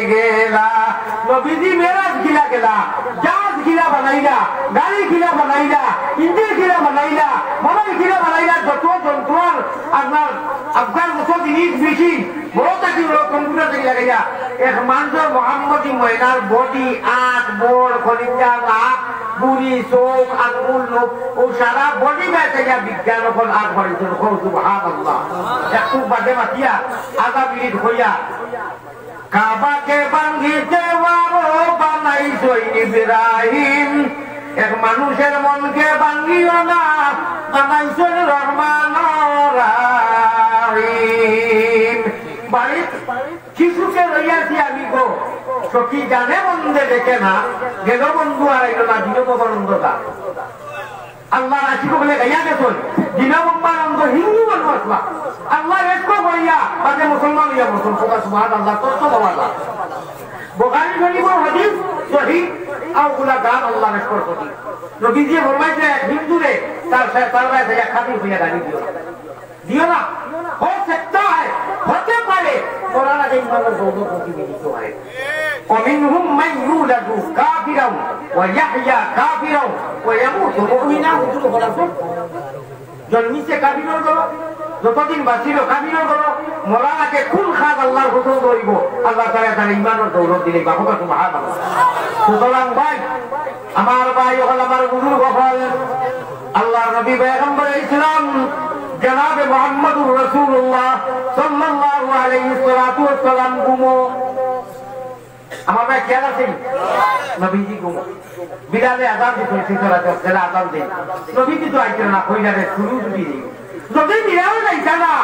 গেলা। নবীজি মেরাজ গিলা গেলা, জাহাজ গিলা বানাইলা, গাড়ি গিলা বানাইলা, ইঞ্জিন গিলা বানাইলা, মোবাইল গিলা বানাইলা, যত যন্ত্র আর আপনার আফগান যত জিনিস মেশিন, বড় থাকি বড় কম্পিউটার থাকি লাগাইয়া, এক মানুষের মোহাম্মদী ময়নার বডি, আখ, বড়, খলিজা, নাক, বুড়ি, চোখ, আঙ্গুল, নখ, ও সারা বডি বেঁচে গিয়া বিজ্ঞান অখন আগ বাড়িছে। সুবহানাল্লাহ। একটু বাদে মাতিয়া, আধা মিনিট হইয়া, কাবাকে ভাঙ্গিতে পারো, বানাইছইন ইব্রাহিম। এক মানুষের মনকে ভাঙ্গিও না, বানাইছইন রহমান রাহিম। বাড়িত শিশুকে রইয়াছি আমি গো, সখী জানে মন্দে দেখে না, গেল বন্ধু আর আইল না, দিল কবর অন্ধকার। আল্লাহর আশিক বলে গাইয়া গেছইন, দিনা বোম্বার অন্ধ হিন্দু মানুষ আসলা। আল্লাহর এক করিয়া, বাদে মুসলমান হইয়া মুসলমান, সুবহানাল্লাহ, তোর তো বাবা। বুখারী শরীফের হাদিস সহিহ, আও গুলা গান আল্লাহর এক করি। নবীজি ফরমাইছে, এক হিন্দুরে তার সা-, তার রায় থেকে খাতির হইয়া গালি দিও। দিও না। হো সকতা হ্যায়, হতে পারে, কোরআন আগে ইমানের দৌলত প্রতিফলিত হয়। ومنهم من يولد كافرا ويحيى كافرا ويموت مؤمنا। হুজুর বলেছেন, জন্মিছে কাফিরর ঘরো, যতদিন বাঁচিল কাফিরর ঘরো, মরার আগে কোন খাস আল্লাহর হুকুম হইব, আল্লাহ তাআলা তার ইমানের দৌলত দিলে বাবা সুবহানাল্লাহ। সুতরাং ভাই, আমার ভাই অকল, আমার বুজুর্গ অকল, আল্লাহর নবী পয়গম্বর ইসলাম জনাবে মুহাম্মদুর রাসূলুল্লাহ সাল্লাল্লাহু আলাইহি সাল্লাতু ওয়াসসালাম ঘুমো আমার ভাই খেয়াল আছে নি? নবীজি ঘুমো। বিলালে আজান দিছইন, ফজরর আজান, বিলালে আজান দিন। নবীজি তো আইতরা না, কইলা রে, শুরু যদি দেই। যদি বিলাল যাইতা না,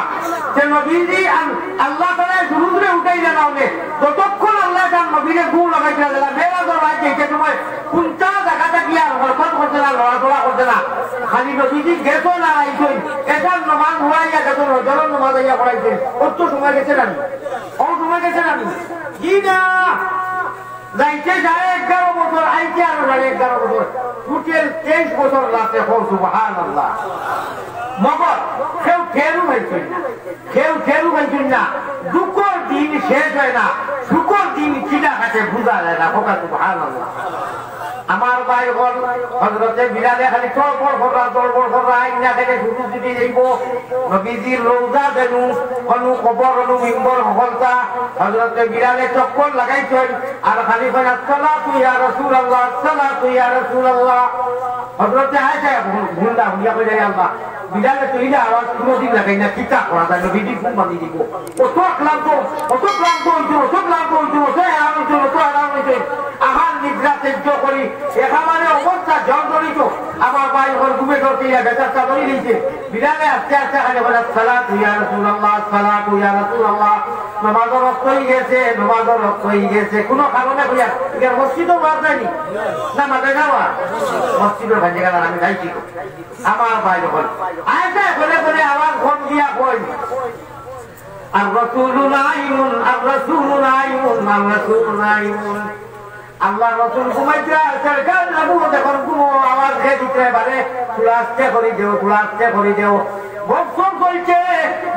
তে নবীজি আল-, আল্লাহ তাআলা শুরু করে উঠাইলা না অনে। যতক্ষণ আল্লাহ তার নবীরে ঘুম লাগাইতরা না, মেরাজর রাইত যাইতে সময় কুনটা জাগা থাকি আর হরকত করছে না, লড়াচড়া করছে না। খালি নবীজি গেছইন আর আইছইন। এশার নমাজ পড়াইয়া গেছইন, ফজরর নমাজ আইয়া পড়াইছইন। অত সময় গেছে না নি? অত সময় গেছে না নি? জি না। যাইতে সাড়ে এগারো বছর, আইতে আরো সাড়ে এগারো বছর, টোটাল তেইশ বছর রাস্তা। কও সুবহানাল্লাহ। মগর কেউ টেরও পাইছইন না, কেউ টেরও পাইছইন না। দুঃখর দিন শেষ হয় না, সুখর দিন কিলা কাটে বুঝা যায় না। কও সুবহানাল্লাহ। আমার ভাই অকল, হযরতে বিলালে খালি তড়ফড় কররা, তড়ফড় কররা, আইন না থেকে শুরু যদি যাইব, নবীজির রওজা যেনু, অনু কবর, অনু মিম্বর হকলতা, হযরতে বিলালে চক্কর লাগাইছইন, আর খালি কইন, "আসসালাতু ইয়া রাসূলুল্লাহ, আসসালাতু ইয়া রাসূলুল্লাহ।" হযরতে আয়েশা হুন-, হুনলা, হুনিয়া কইলা, "ইয়া আল্লাহ, বিলালে তো ইলা আওয়াজ কোনোদিন লাগাইন না, কিতা করা যায়, নবীজি ঘুম ভাঙ্গি দিব।" অত ক্লান্ত, অত ক্লান্ত অইছইন, অত ক্লান্ত অইছইন, অত হেরান অইছইন, অত হেরান অইছইন। আহার নিদ্রা সহ্য করি, একেবারে অবস্থা জর্জরিত। আমার ভাই অকল ঘুমে ধরতে ইয়া বেচার চাদরি দিয়েছে। বিলালে আস্তে আস্তে খালি বলে, "আসসালাতু ইয়া রাসূলুল্লাহ, আসসালাতু ইয়া রাসূলুল্লাহ।" নমাজর ওয়াক্ত অই গেছে, নমাজর ওয়াক্ত অই গেছে। কোনো কারণে কইয়া, ইয়া মসজিদও বাদ যায়নি। না, মাদ্রাসা বাদ। মসজিদর ভাই যেখানে আমি যাইছি তো। আমার ভাই অকল। আয়েশা করে করে আওয়াজ কম দিয়া কই। আর রাসূলু নাইমুন, আর রাসূলু নাইমুন, আর রাসূলু নাইমুন। আল্লাহর রাসূল ঘুমাইতরা, সরকার নবুয়ত এখন ঘুমো, আওয়াজ খেয়ে দিতে পারে, থুড়া আস্তে করি দেও, থুড়া আস্তে করি দেও। বক্সর চলছে,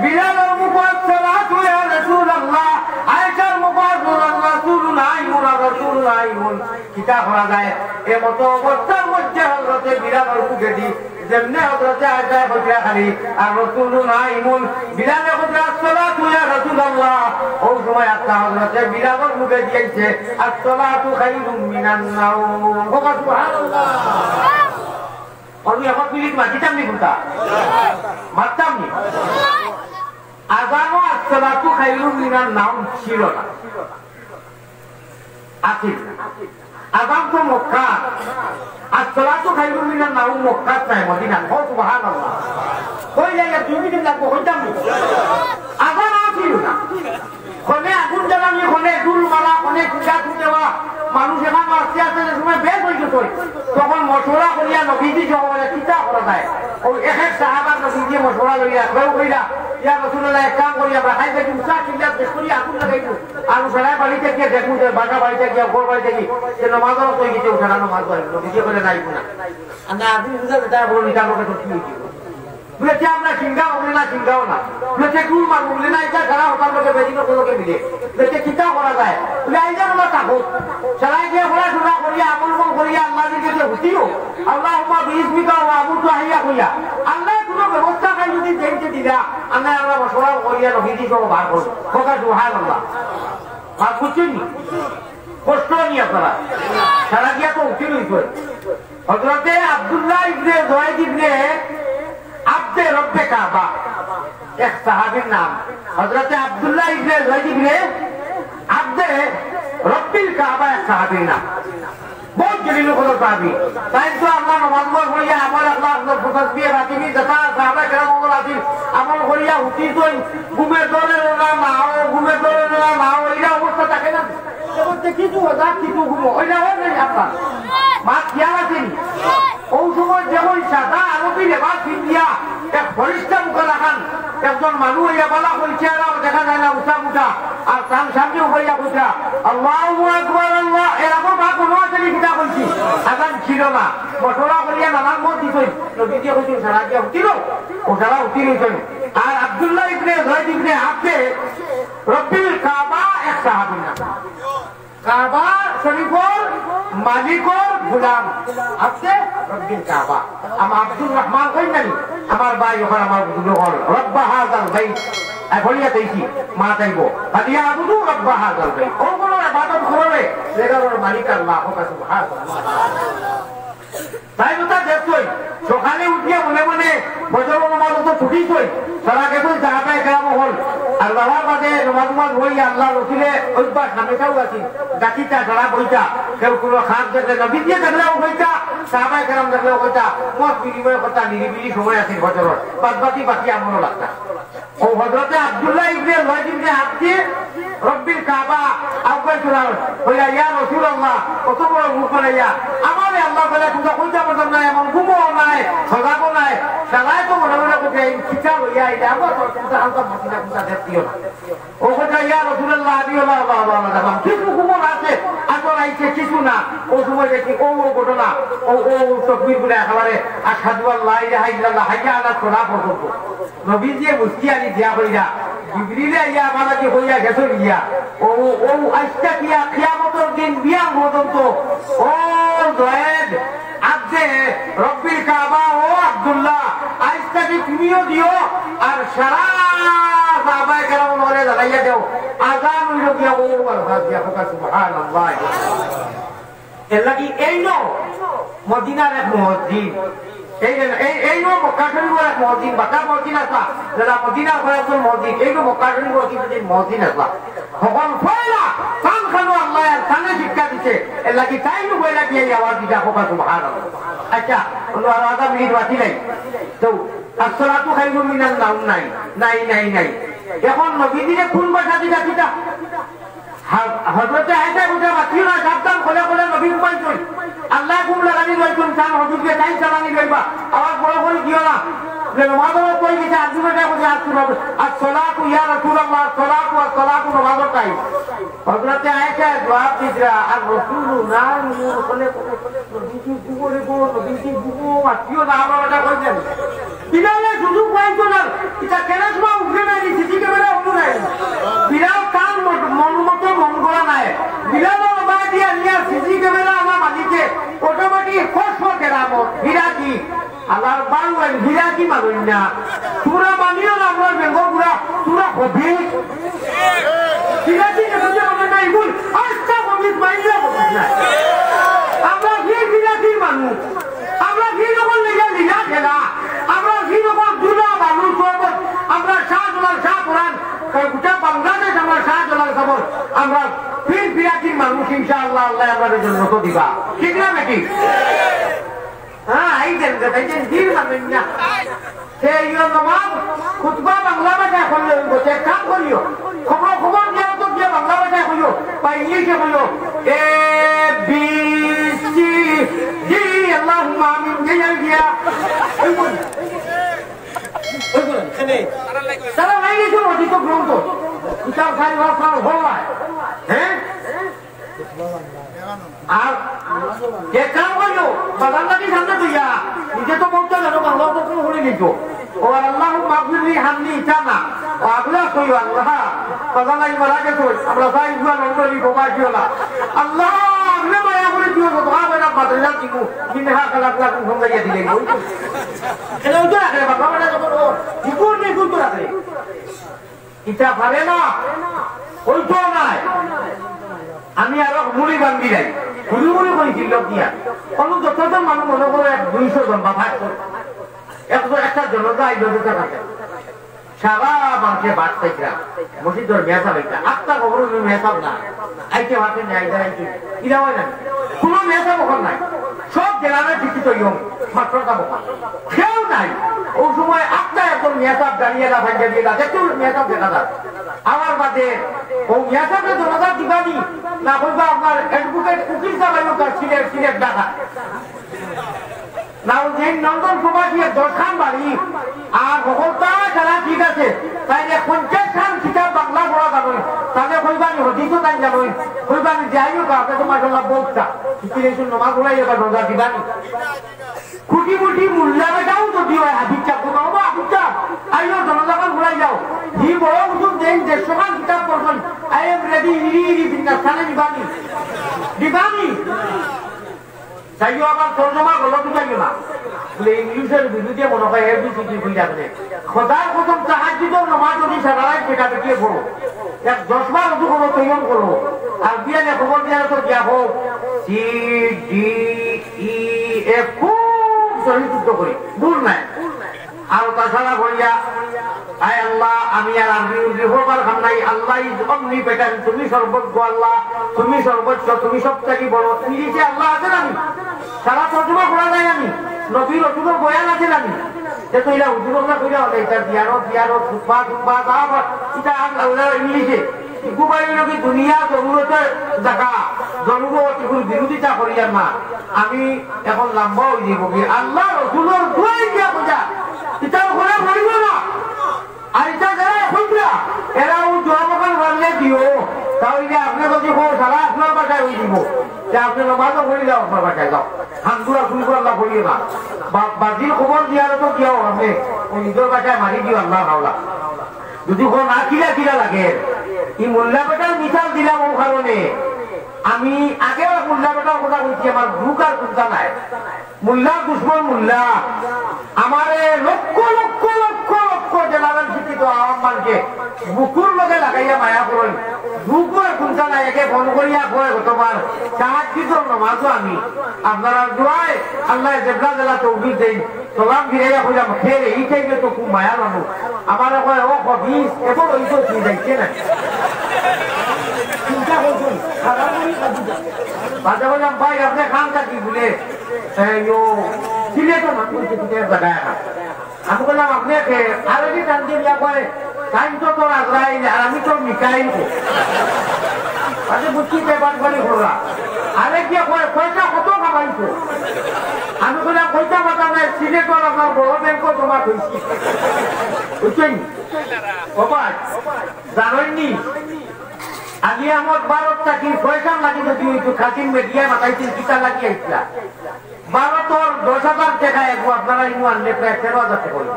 বিলালর মুখো আসসালাতু ইয়া রাসূলুল্লাহ, আয়েশার মুখো আসসালাতু, রাসূলু নাইমুন, আর রাসূলু নাইমুন। কিতা করা যায়? এমতো অবস্থার মধ্যে হযরতে বিলালর মুখেদি যেমনে হযরতে আয়েশায় কইতরা খালি, "আর রাসূলু নাইমুন", বিলালে কইতরা, "আসসালাতু ইয়া রাসূলুল্লাহ", অউ সময় আস্তা হযরতে বিলালর মুখেদি আইছে, "আসসালাতু খায়রুম মিনান নাওম।" কও সুবহানাল্লাহ। আমি এখন মিনিট মাতিতাম নি কোনটা? মাততাম নি? আজানো আসসালাতু খায়রুম মিনান নাওম ছিল না। আছিল। আজান তো মক্কা। আসসালাতু খায়রুম মিনান নাওম মক্কাত নাই, মদিনাত। কও সুবহানাল্লাহ। কই যাইয়া দুই মিনিট লাগবো, কইতাম নি? আজান আছিল না। খনে আগুন জ্বালানি, খনে ডুল মারা, খনে পূজা দেওয়া। মানুষ এখন আস্তে আস্তে যে সময় বেশ হয়ে গেছে, তখন মশওরা করিয়া নবীজি সহ বলে, "কিতা করা যায়?" অউ এক এক সাহাবা নবীজি মশওরা লইয়া, কেউ কইলা, "ইয়া রাসূলুল্লাহ, এক কাম করি, আমরা খাই দেখি উষা চিল্লা বেশ করি আগুন লাগাই দিই।" আর সারা বাড়িতে গিয়া দেখমু যে বাসা বাড়িতে গিয়া, ঘর বাড়িতে গিয়া, যে নমাজ হয়ে গেছে, উঠারা নমাজ হয়, নবীজি বলে নাই গুনা। আর না, আপনি বুঝা যেটা বলুন, এটা আমাকে সত্যি হয়েছে। বলে, "কে আমরা সিঙ্গা হবে না, সিঙ্গাও না।" বলে, "কে কুল মারবো?" বলে, "না, এটা সারা হতার লোকে বেদিন লোকে মিলে।" বলে, "কে কিতা করা যায়?" বলে, "আইজা আমরা থাকো। সারা গিয়া পড়াশোনা করিয়া, আমল মন করিয়া, আল্লাহ দিকে যে হুতিও। আল্লাহুম্মা বিইজনিকা ওয়া আমুতু হাইয়া কইয়া। আল্লাহ কোনো ব্যবস্থা নাই যদি দেখতে দিলা, আমরা, আমরা মশওরা করিয়া নবীজি সহ বার করবো।" কও সুবহানাল্লাহ। বাত বুঝছইন নি? কষ্ট নি আপনারা? সারা গিয়া তো উকিল হইছে। হযরতে আব্দুল্লাহ ইবনে যায়েদ ইবনে আব্দে রব্বে কাবা, এক সাহাবীর নাম। হযরতে আব্দুল্লাহ ইবনে যায়েদ ইবনে আব্দে রব্বিল কাবা এক সাহাবীর নাম। বহুত জলিল কদর সাহাবী। তাইন তো আল্লাহ নমাজ পড়িয়া আমল আল্লাহ আল্লাহ ফুরসত দিয়ে রাখি নি, যেটা সাহাবা কেরাম আমল আছিল, আমল করিয়া হুতি তৈ, ঘুমে ধরে না, না ও, ঘুমে ধরে না, না ও, এই অবস্থা থাকে না। এবার দেখি তো, যা কিছু ঘুমো, ওই না, ওই নাই আপনার। মা খেয়াল আছে নি? অউ সময় যেমন সাদা আরবি লেবাস পিন্দিয়া এক ফরিস্তা মুখা লাখান একজন মানুষ অইয়া বালা কইছে, আর দেখা যায় না উঠা মুঠা, আর তার সামনে উবাইয়া কইতা, "আল্লাহু আকবার, আল্লাহ।" এর আগর মা কোনো আছে নি কিতা কইছি? আজান ছিল না। মশওরা করিয়া নানান মত দিছইন। নবীজি কইছইন, "সারা গিয়া উঠিল।" অউ সারা উঠিল অইছইন। আর আব্দুল্লাহ ইবনে যায়েদ ইবনে আব্দে রব্বিল কাবা এক সাহাবী না। কাবা শরীফর মালিকর গোলাম আব্দে রব্বিল কাবা। আমার আব্দুর রহমান কইন না নি? আমার ভাই অকল, আমার বুজুর্গ অকল, রব্বা হাযাল বাইত। এ বলিয়া দেখি, মা চাইব। ফালইয়াবুদু রব্বা হাযাল বাইত। অউ বড় ইবাদত করলে, জাগার মালিক আল্লাহ, কও সুবহানাল্লাহ। তাইন ওটা দেখছইন, সকালে উঠিয়া মনে মনে ফজর নামাজ তো ছুটিছইন, তারা গেছইন সাহাবায়ে কেরাম অকল। আর বাবার বাদে নামাজ নামাজ হইয়া আল্লাহ রসুলে অভ্যাস হামেশাউ আছিল, ডাকিতা তারা বইতা, কেউ কোনো খাস দেখলে নবীজিয়ে দেখলেও বইতা, সাহাবায়ে কেরাম দেখলেও বইতা, মত বিনিময় কথা নিরিবিলি সময় আছিল ফজরর, বাদ বাকি বাকি আমলও লাগতা। ও হযরতে আব্দুল্লাহ ইবনে লয়েদ ইবনে আব্দি রব্বিল কাবা আহ্বান করা হইলা, "ইয়া রাসূলুল্লাহ, কত বড় মুখ বানাইয়া, আমারে আল্লাহ তাআলা কুনটা কইতা পারতাম না, এমন ঘুমও নাই, সজাগও নাই, সারায় তো মনে মনে করছে, এই কিতা লইয়া আইলে, আমার তো কুনটা হালকা মাসি না, কুনটা দেখতিও না।" ও কথা, "ইয়া রাসূলুল্লাহ, আমি হলা, হলা, হলা, হলা, দেখলাম, কিছু ঘুমও আছে, আসর আইছে, কিছু না।" ও সময় দেখি, ও, ও ঘটনা, ও, ও, ও তকবীর গুলো একেবারে, "আশহাদু আল্লা ইলাহা ইল্লাল্লাহ, হাইয়া আলা সালাহ" পর্যন্ত। নবীজিয়ে মুস্কি আনি দিয়া কইরা, "জিবরিলে আইয়া আমার লাগি কইয়া গেছইন গিয়া, ও, ও আইজ থাকিয়া কিয়ামতর দিন বিয়ান পর্যন্ত, ও জয়েদ, আব্দে রব্বিল কাবা, ও আব্দুল্লাহ, আইজ থাকি তুমিও দিও, আর সারা সাহাবায়ে কেরাম অকলরে জানাইয়া দেও, আজান অইলো গিয়া ও আলফাজ দিয়া।" সুবহানাল্লাহ। এর লাগি এইন মদিনার এক মুয়াজ্জিন, এই, এই, এইন মক্কা শরীফর এক মুয়াজ্জিন, বাক্কা মুয়াজ্জিন আছলা, যেরা মদিনার কয়েকজন মুয়াজ্জিন, এইন মক্কা শরীফর কিছুদিন মুয়াজ্জিন আছলা। হকল পয়লা তান খানো আল্লায় আর তানে শিক্ষা দিছে, এর লাগি তাইন পয়লা গিয়া এই আওয়াজ দিতা, কউক্কা সুবহানাল্লাহ। আচ্ছা, অনো আর আধা মিনিট বাকি নাই। তো, আসসালাতু খায়রুম মিনান নাওম নাই, নাই, নাই, নাই। এখন নবীজিরে কোন ভাষা দিতা কিতা? হ-, হযরতে আয়েশা বুঝা মাতিও না, সাবধান, খোলে খোলে নবী ঘুমাইছইন। আল্লায় ঘুম লাগানি লইছইন, তান হবিবরে তাইন চালানি লইবা। আবার বড় করি দিও না। যে নমাজও কই দিছে, আব্দুল রাজাক বুঝা আসতে হবে। আসসালাতু ইয়া রাসূলুল্লাহ, আসসালাতু, আসসালাতু নমাজর টাইম। হযরতে আয়েশা জবাব দিছরা, আর রাসূলু নাইমুন, খোলে খোলে নবীজি ঘুমো রে গো, নবীজি ঘুমো, মাতিও না, আমরা ওটা কই জানি। বিলালে সুযোগ পাইতো না, ইটা কেন সময় উঠে নাই, সিসি ক্যামেরা উঠে নাই। বিলাল তান মন-, মন মতো মন করা নাই। বিলাল বাবা দিয়া নিয়া সিসি ক্যামেরা আমার মালিকে অটোমেটিক ফস ফস কেরামত, হীরা কি? আল্লাহর বাংলায় হীরা কি মানইন না? তোরা মানিও না, আমরা বেঙ্গল গুলা, তোরা হবি। হীরা কি মানইন না, এগুন আস্তা হবি, মাইন্ডে হবি না। আমরা কি হীরা কি মানুষ? আমরা কি রকম লীলা, লীলা খেলা? আমরা কি রকম দুলা বালু সবর? আমরা শাহজালাল শাহ কোরআন, গোটা বাংলাদেশ আমরা শাহজালাল সবর। আমরা ফির ফিরাকি মানুষ, ইনশাআল্লাহ, আল্লাহ আমাদের জন্য তো দিবা। ঠিক না বেটি? হ্যাঁ, এই দেন, এই দেন, দিন মানবেন না। সে ইয়ে নমাজ, খুতবা বাংলা ভাষায় করলে হইব, সে কাম করিও। খবর, খবর দিয়া তো দিয়া বাংলা ভাষায় কইও, বা ইংলিশে কইও। এ, বি, সি, ডি, আল্লাহুম্মা আমিন, এই আর গিয়া। ওই বল। ওই বল, এখানে। তারা নাই গেছে অতীত গ্রন্থ। কিতাব খাই ওরা তারা হল্লায়। হ্যাঁ? আর যে কাম করিও, বাজার লাগি সামনে তুইয়া, নিজে তো বলতে জানো, বাংলা তো কোনো শুনে নিত। ও আর আল্লাহুম্মা গফিরলি হামনি ইতা না। ও আগুলা কইও, আল্লাহ, বাজার লাগি মারা গেছে, আমরা তাই ইগুয়া লন্ডনি বোবা কিওলা। আল্লাহ, আপনি মায়া করে দিও, তো তোমার বেটা মাদ্রাসা দিমু, মিনহা খালাকনাকুম সমঝাইয়া দিলে, ওই তো। এটা ওই তো রাখে, বাংলা বেটা যখন ও, জীবন নেই, ভুল তো রাখে। ইটা পারে না, ওই তো নাই। আমি আরো মুড়ি বান্ধি যাই, ঘুরি ঘুরি কইছি লোক দিয়া। কোনো যতজন মানুষ মনে করো এক দুইশো জন বা পাঁচশো, একশো একটা জনতা আইলো যেটা থাকে। সারা মানষে বাদ পাইছিলাম। মসজিদর মেসাব এটা, আত্মা কখনো মেসাব না। আইতে পারছে না, আইতে আইতে। ইলা হয় না। কোনো মেসাব ওখান নাই। সব জেলারে শিক্ষিত ইয়ং, মাস্টার সাব ওখান। কেউ নাই। ওই সময় আত্মা একজন মেসাব দাঁড়িয়ে না, ভাঙ্গা দিয়ে না, দেখতে মেসাব দেখা যায়। আমার বাদে ও মেসাবরে দরজা দিবানি, না কইবা আপনার অ্যাডভোকেট উকিল সাহেব আইও তার সিলেট, সিলেট ঢাকা। নাউদ্দিন নন্দন প্রবাসী দশখান বাড়ি, আর হকলতা যারা ঠিক আছে, তাইলে পঞ্চাশ খান কিতাব বাংলা পড়া যাবে, তাহলে কইবানি হদিসও তাই যাবে, কইবানি যাই হোক, আপনি তো মাশাআল্লাহ বলতা, কিন্তু এই শুন নমাজ পড়াই এবার রোজা দিবানি। খুঁটি মুটি মোল্লা বেটাও যদি হয়, হাফিজ সাহেব, বাবা হাফিজ সাহেব, আইও জনজাগরণ ঘুরাই যাও। হি বড় হুজুর দেন দেড়শো খান কিতাব পড়বেন, I am ready, ইরি ইরি বিন্দাস্তানে দিবানি। দিবানি। চাইও আবার তর্জমা গলত উঠাইও না। বলে, ইংলিশের বিরুদ্ধে মনে হয় এ বি সি ডি ভুল যাবে। খোদার কসম, তাহাজ্জুদর নামাজ যদি সারা রাত বেটা বেটিয়ে পড়ো, এক দশ বার উজু করো, তৈয়ম করো, আর বিয়ানে খবর দিয়া তো গিয়া হোক, সি, ডি, ই, খুব সহি শুদ্ধ করি, ভুল নাই। আর তাছাড়া বলিয়া, আয় আল্লাহ, আমি আর আরবি উর্দু হবার খান নাই। আল্লাহ is omnipotent, তুমি সর্বজ্ঞ আল্লাহ, তুমি সর্বোচ্চ, তুমি সব থাকি বড়। ইংলিশে আল্লাহ আছে না নি? সারা তর্জমা করা যায় না নি? নবী রসুলর বয়ান আছে না নি? যে তো ইলা হুজুর আমরা কইলা হলে এটা জিয়ারত, জিয়ারত, খুতবা, খুতবা, তা আবার এটা আর আল্লাহ ইংলিশে। ইগু ভাই নবী দুনিয়া জরুরতের জায়গা, জরুরত, ইগুর বিরোধিতা করিয়ার না। আমি এখন লম্বা হয়ে যাবো কি? আল্লাহ রসুলর দুয়াই দিয়া বোঝা, ইটা ওখানে বলবো না। আর ইটা যারা এখন দিয়া, এরা ও জবাব ওখানে মারলে দিও, তাহলে আপনি যদি কো সারা আপনার বাসায় হয়ে দিব, যে আপনি নমাজও পড়ি যাও, আপনার বাসায় যাও, হান্দুরা শুরু করে আল্লাহ পড়িও না। বা-, বাজির খবর দিয়া তো দিয়াও আপনি, ওই নিজের বাসায় মারি দিও আল্লাহ হাওলা। যদি কো না কিলা কিলা লাগে, এই মোল্লা বেটার মিশাল দিলাম ও কারণে। আমি আগেও এক মোল্লা বেটার কথা বলছি, আমার দুঃখ আর চিন্তা নাই। মোল্লার দুশমন মোল্লা। আমারে লক্ষ লক্ষ লক্ষ লক্ষ জেনারেল শিক্ষিত আওয়াম মানকে বুকুর লগে লাগাইয়া মায়া করইন। দুঃখ আর চিন্তা নাই, একে ফোন করিয়া কয় গতবার সাহায্য নমাজও আমি। আপনারা দোয়ায় আল্লাহ জেবলা জেলা তৌফিক দেই। সালাম ফিরাইয়া কইলাম, "হে রে, এই টাইমে তো খুব মায়া মানুষ। আমারে কয়, ও খবিস, এবার ওই তো তুই যাইছে না।" চিন্তা করছেন, খারাপ করি খাবি না। বাদে বললাম, "ভাই, আপনি খান কাটি বলে, এই ও, সিলেটও না, বলছে, তুমি এক জায়গায় না।" আমি বললাম, "আপনি খে-, আরো কি টান দিয়ে দিয়া কয়, টাইম তো তোর আজরাইল, আর আমি তোর মিকাইল।" আরে বুঝছি, পেপার বাড়ি ঘোরা। আরে গিয়ে কয়, "পয়সা কত কামাইছো?" আমি বললাম, "পয়সা কথা নাই, সিলেটর আপনার বড় ব্যাংকও জমা থইছি।" বুঝছেন? ও ভাই, জানেননি? আলী আহমদ ভারত থাকি পয়সা লাগি যদি হইতো, খাদিম মিডিয়া মাতাইছিল, কিতা লাগি আইছিলা? ভারতর দশ হাজার টাকা এগু আপনারা ইনু আনলে প্রায় তেরো হাজার টাকা হইল।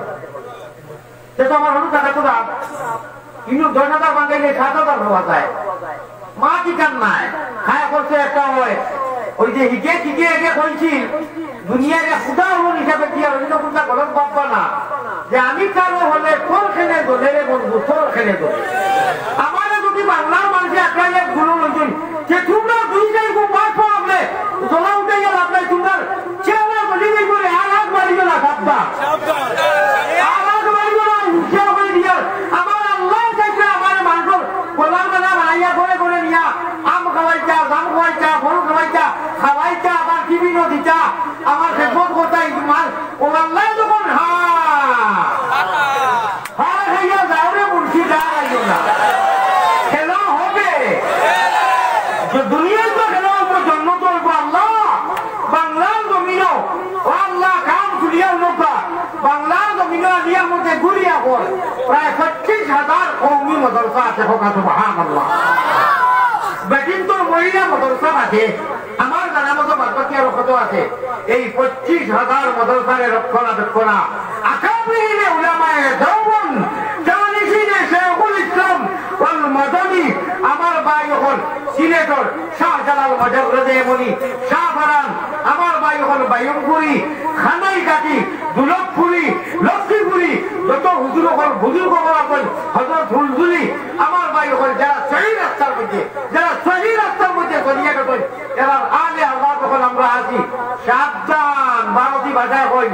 সে তো আমার হলুদ টাকা তো দাম। কিন্তু দশ হাজার বাঙাইলে সাত হাজার হওয়া যায়। মা কি কাম নাই? খায় করছে একটা হয়। ওই যে হিগে হিগে আগে কইছিল, দুনিয়ারে খুদা হল হিসাবে দিয়া রবীন্দ্র কুন্তা গলত ভাববা না। যে আমি কারো হলে তোর খেলে দোলে রে বন্ধু, তোর খেলে দোলে। আমারে যদি বাংলার মানুষে আক্রাইলে গুলো লইছেন, যে তোমরা দুই চাইরগু পাঁচ পা আপনি, তোলা উঠে গেল আপনার তোমরা চেহারা বলি যাই করে আর আগ বাড়িও না, সাবধান। আর আগ বাড়িও না, হুঁশিয়ার করে দিয়ার। আমার আল্লাহ চাইছে আমার মানুষের গোলাম গানা বানাইয়া করে করে নিয়া আম খাওয়াইতা, জাম খাওয়াইতা, ফল খাওয়াইতা, খাওয়াইতা, আবার টিফিনও দিতা, আমার খেদমত করতা, এই মাল, ও আল্লাহ যখন হা, হা খাইয়া যাও রে মুর্শিদ, আর আইও না। খেলা হবে। যে দুনিয়ার তো খেলা হবে, জন্ম তো হইব আল্লাহ। বাংলার জমিনও, ও আল্লাহ, কান খুলিয়া উঠবা। বাংলার জমিনও আলিয়ার মধ্যে ঘুরিয়া পড়। প্রায় পঁচিশ হাজার কওমি মাদ্রাসা আছে, হোক সুবহানাল্লাহ। বেটিন্তর মহিলা মাদ্রাসা আছে, আমার জানা মতো বাদবাকি আরো কত আছে। এই পঁচিশ হাজার মাদ্রাসার রক্ষণাবেক্ষণা আকাবিরিনে উলামায়ে দেওবন্দ, জানিসিনে শেখুল ইসলাম ওয়াল মাদানী, আমার ভাই অকল সিলেটর শাহজালাল, মজররদে এমনি, শাহপরান, আমার ভাই অকল বাইমপুরি, খানাইঘাটি, দুলতপুরি, লক্ষ্মীপুরি, যত হুজুর অকল, বুজুর্গ অকল আছইন, হজরত ফুলঝুরি, আমার ভাই অকল যারা সহি রাস্তার মধ্যে, যারা সহি রাস্তার মধ্যে চলিয়া গেছইন, এরার আলে আল্লাহ তখন আমরা আছি। সাবধান, ভারতী ভাষায় কই,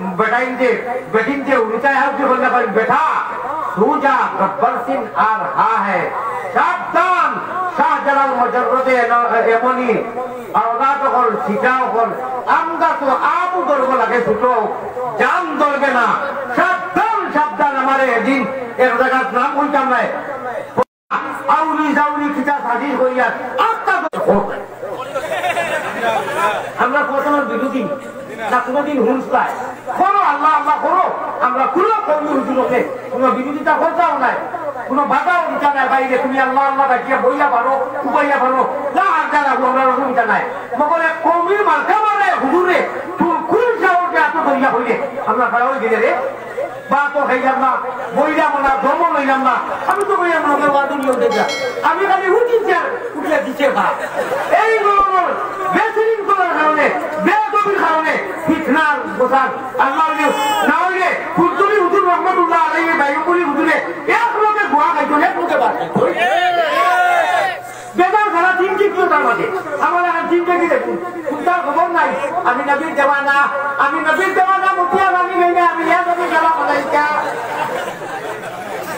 বেটাইনতে, বেটিনতে উড়িতায় হাউসি করলে কই, "বেটা, তু যা, গব্বর সিং আর হা হ্যায়।" সাবধান, শাহজালাল, মজররদে এন-, এমনি, আওলাদ অকল, সিটা অকল, আম গাছো আমও ধরবো লাগে ছোট, জাম ধরবে না। সাবধান, সাবধান, আমারে এদিন এক জাগাত নাম কইতাম নায়। আউরি জাউরি কিতা সাজিশ করিয়া আত্মা তো হোক। আমরা কতজন বিরোধী না কোনোদিন হুঁশ পাই। করো আল্লাহ, আল্লাহ করো। আমরা কোনো কওমি হুজুরকে কোনো বিরোধিতা করতাম নাই, কোনো বাধাও দিতা নাই। বাইরে তুমি আল্লাহ, আল্লাহ ডাকিয়া বইয়া পারো, উবাইয়া পারো, না আর যারা আমরা অসুবিধা নাই। মগর এক কওমির মার্কা মারে হুজুরে তুলকুল সাহরকে আত ধরিয়া হইলে আমরা খারাপ হয়ে গেলে রে। ভাতও খাইলাম না, বইলাম না, দমও লইলাম না। আমি তো বইলাম না, ওদের ওয়াদুন লোক দেখা। আমি খালি উঠিছি আর উঠিয়া দিছে ভাত। এই ধরনের বেসিলিন করার কারণে, বেয়াদবির কারণে ফিতনার গোসাল। আল্লাহ হইলে, না হইলে ফুলতলি হুজুর রহমতুল্লাহ আলাইহি বাইমপুরি হুজুরে এক লোকে গোয়া খাইতো, এক লোকে ভাত খাইতো। বেজার সারা দিন কি কিলো তার মাঝে? আমার এখন দিন দেখি দেখুন, কুন্তার খবর নাই। আমি নবীর দেওয়ানা, আমি নবীর দেওয়ানা, মতিয়া আমি নেই না, আমি ইয়া নবীর দেওয়ানা বানাইতা।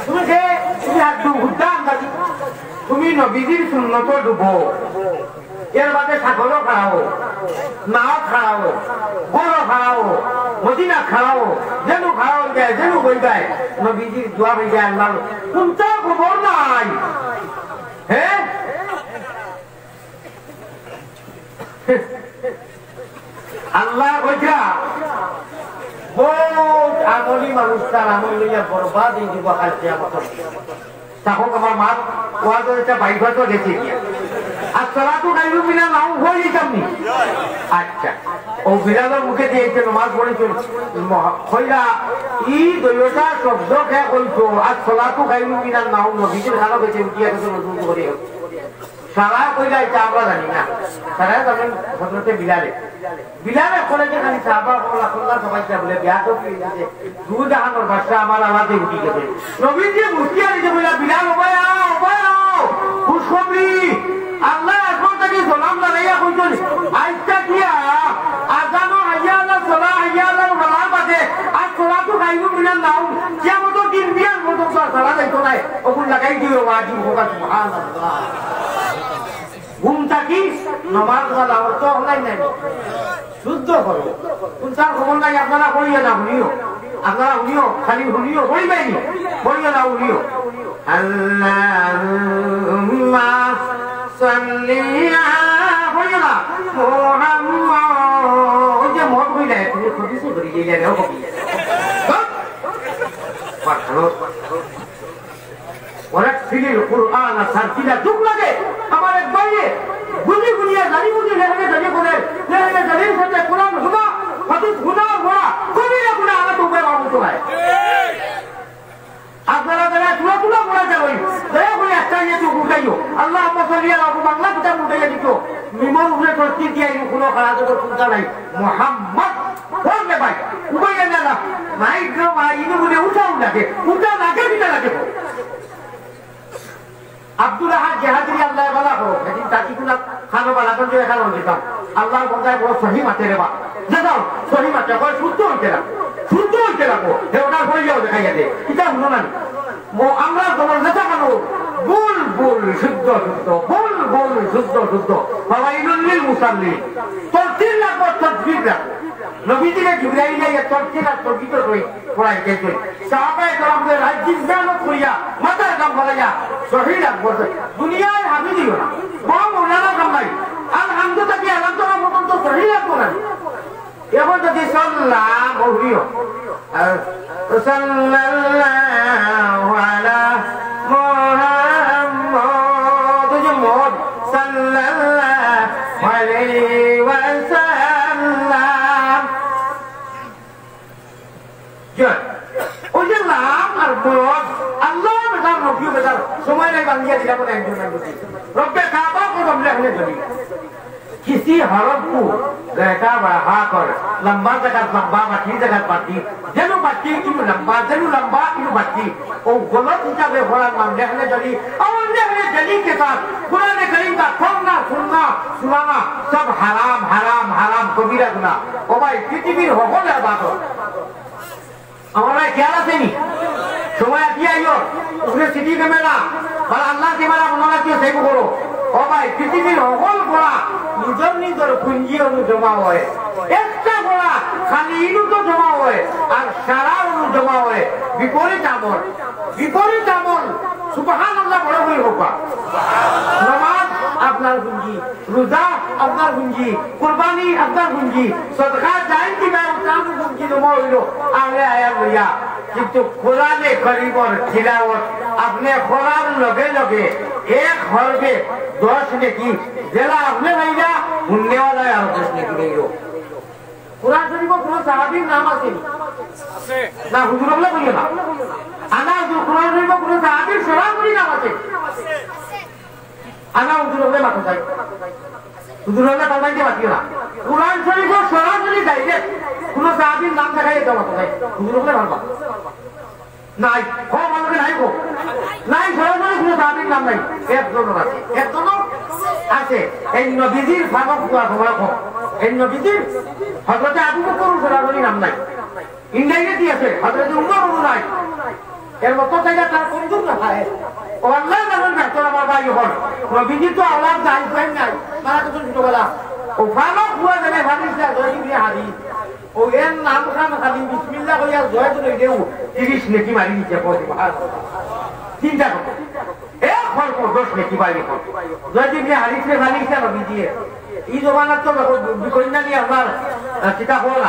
তুমি যে, তুমি হাত দু হুদ্দা আন্দাজি, তুমি নবীজির সুন্নত ডুবো। এর বাদে সাগরও খাড়াও, নাও খাড়াও, গরও খাড়াও, মদিনা খাড়াও, যেনু খাড়াও যায়, যেনু বই যায়, নবীজির দোয়া হয়ে যায় আল্লাহর। কুন্তার খবর নাই। হ্যাঁ? আল্লাহ কইরা, বহুত আমলি মানুষ তার আমল লইয়া বরবাদ হয়ে দিব কাল কিয়ামত। তখন আমার মা ওয়াজ হয়েছে বাইফাসও গেছে গিয়া। আর সলাতু খাইরুম মিনান নাউম হয়ে যেতাম নি। আচ্ছা, ও বিলালর মুখে দিয়ে একটু নমাজ পড়েছিল। মহা-, কইরা, ই দুইটা শব্দ কে কইতো, আর সলাতু খাইরুম মিনান নাউম নবীজির খানো গেছে উঠিয়া গেছে নজরুল করে। সারা কইলা, "এটা আমরা জানি না।" সারা জানেন হযরতে বিলালে। বিলালে কইলে যে খালি সাহাবা বলা, আল্লাহ সবাই যা বলে, বিয়া তো কি হয়েছে? দুধ আহানোর বাদশা আমার আওয়াজে উঠি গেছে। নবীজি মুস্কি আর এই যে বললা, "বিলাল, ও ভাই আও, ও ভাই আও, খুশখবরি।" আল্লাহ এখন থেকে সালাম জানাইয়া কইছেন, "আইচ্ছা কিয়া, আজানো হাইয়া আল্লাহ সালাহ, হাইয়া আল্লাহ ফালাহ বাদে, আর সলাতু খাইরুম মিনান নাউম, কিয়ামতর দিন বিয়ার মতো তো আর সারা যাইতো না।" ওগুন লাগাই দিও, ওয়াজিব হোক, সুবহানাল্লাহ। ঘুম থাকি নমাজ ওয়ালা অর্থ অনলাইন নাই। শুদ্ধ করো। কুন্তার খবর নাই, আপনারা পড়িও না, হুনিও। আপনারা হুনিও, খালি হুনিও, পড়িবাইনি। পড়িও না, হুনিও। আল্লাহুম্মা সাল্লি আলা, পড়িও না। মুহাম্মদ, ওই যে মদ হইলে, তুমি খুবই সুন্দর, এই যে রেও কবি। হ্যাঁ? পাঠানো। ورتل القرآن ترتيلا। দুঃখ লাগে আমার এক ভাইয়ে, বুঝি বুঝিয়া, জানি বুঝি লেহেনে জানি করে, লেহেনে জানির সাথে কোরআন হুনা, হাদিস হুনা, পড়া, কবিরা গুনাহ, আমার তো উপায় বাবু তো ভাই। আপনারা যারা তুলা তুলা পড়া যাবেন, দয়া করে একটা ইয়ে তো উঠাইও। আল্লাহুম্মা সাল্লি আলা, বাংলা কিতাব উঠাইয়া দিত। মিমর উপরে তরতিব দিয়া এই কোনো খারাপ তো চিন্তা নাই। মোহাম্মদ, পড়বে ভাই, উবাই না না, মাইক গো ভাই, ইনু বলে উঠাও লাগে, উঠা লাগে, দিতে লাগে। আব্দুল আহাদ জেহাদির আল্লাহ বালা হোক, একদিন তাকি কুনা খানো বালা করে এখানে দিতাম। আল্লাহর বন্দায় বড় সহি মাতে রে বা। যে যাও, সহি মাতে, কয় শুদ্ধ হইতে না, শুদ্ধ হইতে না গো। হে ওটার পরে যাও দেখাইয়া দে। এটা হুনো না নি? মো-, আমরা তোমার নেতা খানো, ভুল, ভুল, শুদ্ধ, শুদ্ধ, ভুল, ভুল, শুদ্ধ, শুদ্ধ। ফাওয়াইলুল লিল মুসাল্লিন। তরতিল রাখবো, তদবির রাখবো। নবীজিরে জিবরাইল আইয়া তরতিল আর তদবির কই পড়াইতে কই। সাহাবায়ে কেরামরে রাইত দিন মেহনত করিয়া, মাথার ঘাম ফালাইয়া, শহীদ আকবর। দুনিয়ার হাবি দিও না। বড় মৌলানা কামাই। আলহামদুলিল্লাহ কি আলহামদুলিল্লাহ পর্যন্ত শহীদ আকবর না। এখন যদি সাল্লাম, মৌলিও। আর সাল্লাল্লাহু আলা মুহাম্মদ। ওই যে মোহাম্মদ সাল্লাল্লাহু আলাইহি ওয়াসাল্লাম। জি। ওই যে লাম আর মদ, আল্লাহ বেজার, নবীও বেজার, সময় নাই, বান্ধিয়া দিলাম না একজন একজন। রব্বে কাবা কদম লেখনে ধরি। কিসি হরফ কো বেটা বাড়া কর, লম্বা জাগাত লম্বা, বাটি জাগাত বাটি, যেন বাটি ইনু লম্বা, যেন লম্বা ইনু বাটি। ও গলত হিসাবে পড়ার নাম লেখনে ধরি, আর লেখনে ধরি কে সাথ কোরআনে করিম কা পড়না, শুননা, সুনানা সব হারাম, হারাম, হারাম, কবিরা গুনাহ। ও ভাই, পৃথিবীর হকল ইবাদত। আমার ভাই খেয়াল আছে নি? সময় আটিয়া আইও, উপরে সিডি ক্যামেরা, আর আল্লাহর ক্যামেরা মনে রাখিও, সেভ করো। ও ভাই, পৃথিবীর হকল পড়া নিজর নিজর পুঞ্জি অনু জমা হয়। একটা পড়া খালি ইনু তো জমা হয়, আর সারা অনু জমা হয়। বিপরীত আমল, বিপরীত আমল। সুবহানাল্লাহ, বড় হয়ে হোক। নমাজ আপনার পুঞ্জি, রোজা আপনার পুঞ্জি, কুরবানি আপনার পুঞ্জি, সদকা জারি কিবা আপনার পুঞ্জি জমা হইলো, আলে আয়া লইয়া। কিন্তু কোরআনে করিমর তিলাওয়াত আপনে করার লগে লগে এক হরফে দশ নেকি, যেলা আপনে পাইরা, হুননেওয়ালায় আরো দশ নেকি পাইলো। কোরআন শরীফো কোনো সাহাবীর নাম আছে নি? না, হুজুর অকলে কইও না। আনা হুজুর, কোরআন শরীফো কোনো সাহাবীর সরাসরি নাম আছে নি? আনা হুজুর অকলে মাথা চাই। হুজুর অকলে তার মাইকে মাতিও না। কোরআন শরীফো সরাসরি direct কোনো সাহাবীর নাম দেখাই এটা মাথা চাই। হুজুর অকলে মারবা। নাই, কম আমাদের নাই গো। নাই, সরাসরি কোনো সাহাবীর নাম নাই। একজনও আছে। একজনও আছে, এই নবীজির ফারুক পুয়া সময় কম। এই নবীজির হযরতে আবু বকর সরাসরি নাম নাই, ইংরেজি আছে, হযরতে উমর নাই। এর মতো তাইলে তার কোন দূর না হয়। ও আল্লাহ জানেন, ডাক্তার আমার ভাই, এখন নবীজি তো আল্লাহ যাই পাই নাই, মারা গেছেন ছোটবেলা। ও ফারুক পুয়া জানে হাদিস না, জয়দি বিন হাদিস। ও এর নাম খান খালি বিসমিল্লাহ কইয়া জয়দ লইলেও তিরিশ নেকি মারি দিছে, কও সুবহানাল্লাহ। চিন্তা করো, এক খরচ দশ নেকি বাইরে খরচ। জয়দি বিন হাদিসরে মারি দিছে নবীজিয়ে। এই জমানাত তো দেখো, বিকন্যা নিয়ে আপনার, আহ, কিতা হলো না।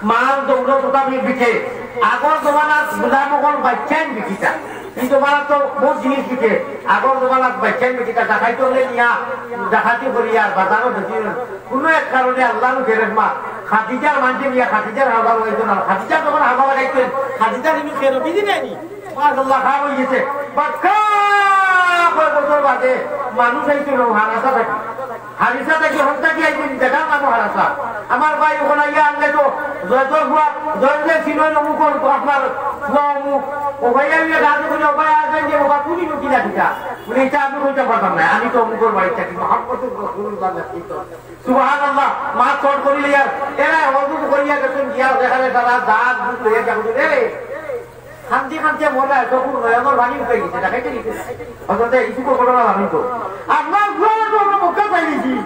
মাল দৌড় মোতাবেক বিকে। আগর জমানাত গুলাম অকল বাইচ্চাইন বিকিতা। এই জমানাত তো বহুত জিনিস বিকে। আগর জমানাত বাইচ্চাইন বিকিতা। ডাকাইত অকলে নিয়া ডাকাতি করিয়া আর বাজারো বেশি। কোনো এক কারণে আল্লাহর ফেরেশমা খাদিজার মানষে নিয়া খাদিজার হাবা লাগাইতো না। খাদিজা যখন হাবা লাগাইতেন, খাদিজা কিন্তু ফেরত দিদি নেয়নি। মাশাআল্লাহ, খাওয়া হয়ে গেছে। বাক্কা কয় বছর বাদে মানুষ আইছিল হারাসা থাকি। হারিসা থাকি হন্তা কি আইছেন, জায়গার নাম হারাসা। আমার ভাই ওখানে ইয়া আনলে তো জয়দর ফুয়া, জয়দে ছিল অমুক, আপনার ফুয়া অমুক। ও ভাই, আমি রাজি করি, ও ভাই, আসবেন যে, ও ভাই, তুমি নুকি না কিতা? বলে, "এটা আমি কইতে পারতাম না, আমি তো অমুকর বাড়ি থাকি, মোহাম্মদুর রাসূলুল্লাহ নাকি তো।" সুবহানাল্লাহ, মা চট করিলে আর এরা হজুর করিয়া গেছেন, গিয়া যেখানে তারা দাঁত দুধ লইয়া গেছেন, "এ, খান্তি খান্তি মরা, চকুর নয়নর পানি উঠে গেছে, দেখাইতে গেছে।" হজরতে ইসুকে ঘটনা জানি তো। আপনার ঘরে তো আমরা মক্কা পাই দিছি।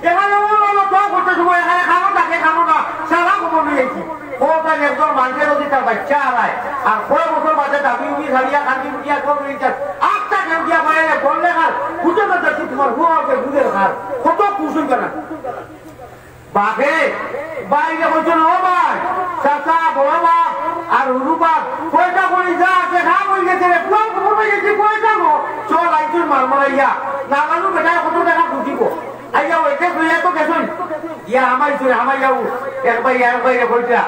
এখানে ও বাবা দোয়া করতে সময় এখানে খানো থাকে, খানো না, সারা খবর নিয়ে আইছি। ও তাই একজন মানুষের যদি তার বাচ্চা হারায়, আর কয় বছর বাদে দাবি উঠি ছাড়িয়া খান্তি উঠিয়া খবর নিয়ে যান, আটটা কেউ দিয়া পারে না, বললে খার, বুঝে না যাচ্ছি তোমার হুয়া হবে, বুঝে খার, কত খুশ হইবে না। বাপে, বাইরে কইছেন, "ও ভাই, চাচা, বড় বাপ, আর হুরু বাপ, কয়টা করি যা আছে, খা বই গেছে রে, পুয়ার খবর পাই গেছি, কয়টা গো? চল, আইছুন মার মারাইয়া, না জানু বেটায় কত টাকা খুঁজিব।" আইয়া ওইটা কইয়া তো গেছুন। ইয়া, হামাই চুরে, হামাই যাও। এক ভাই, এক ভাই রে কইতা,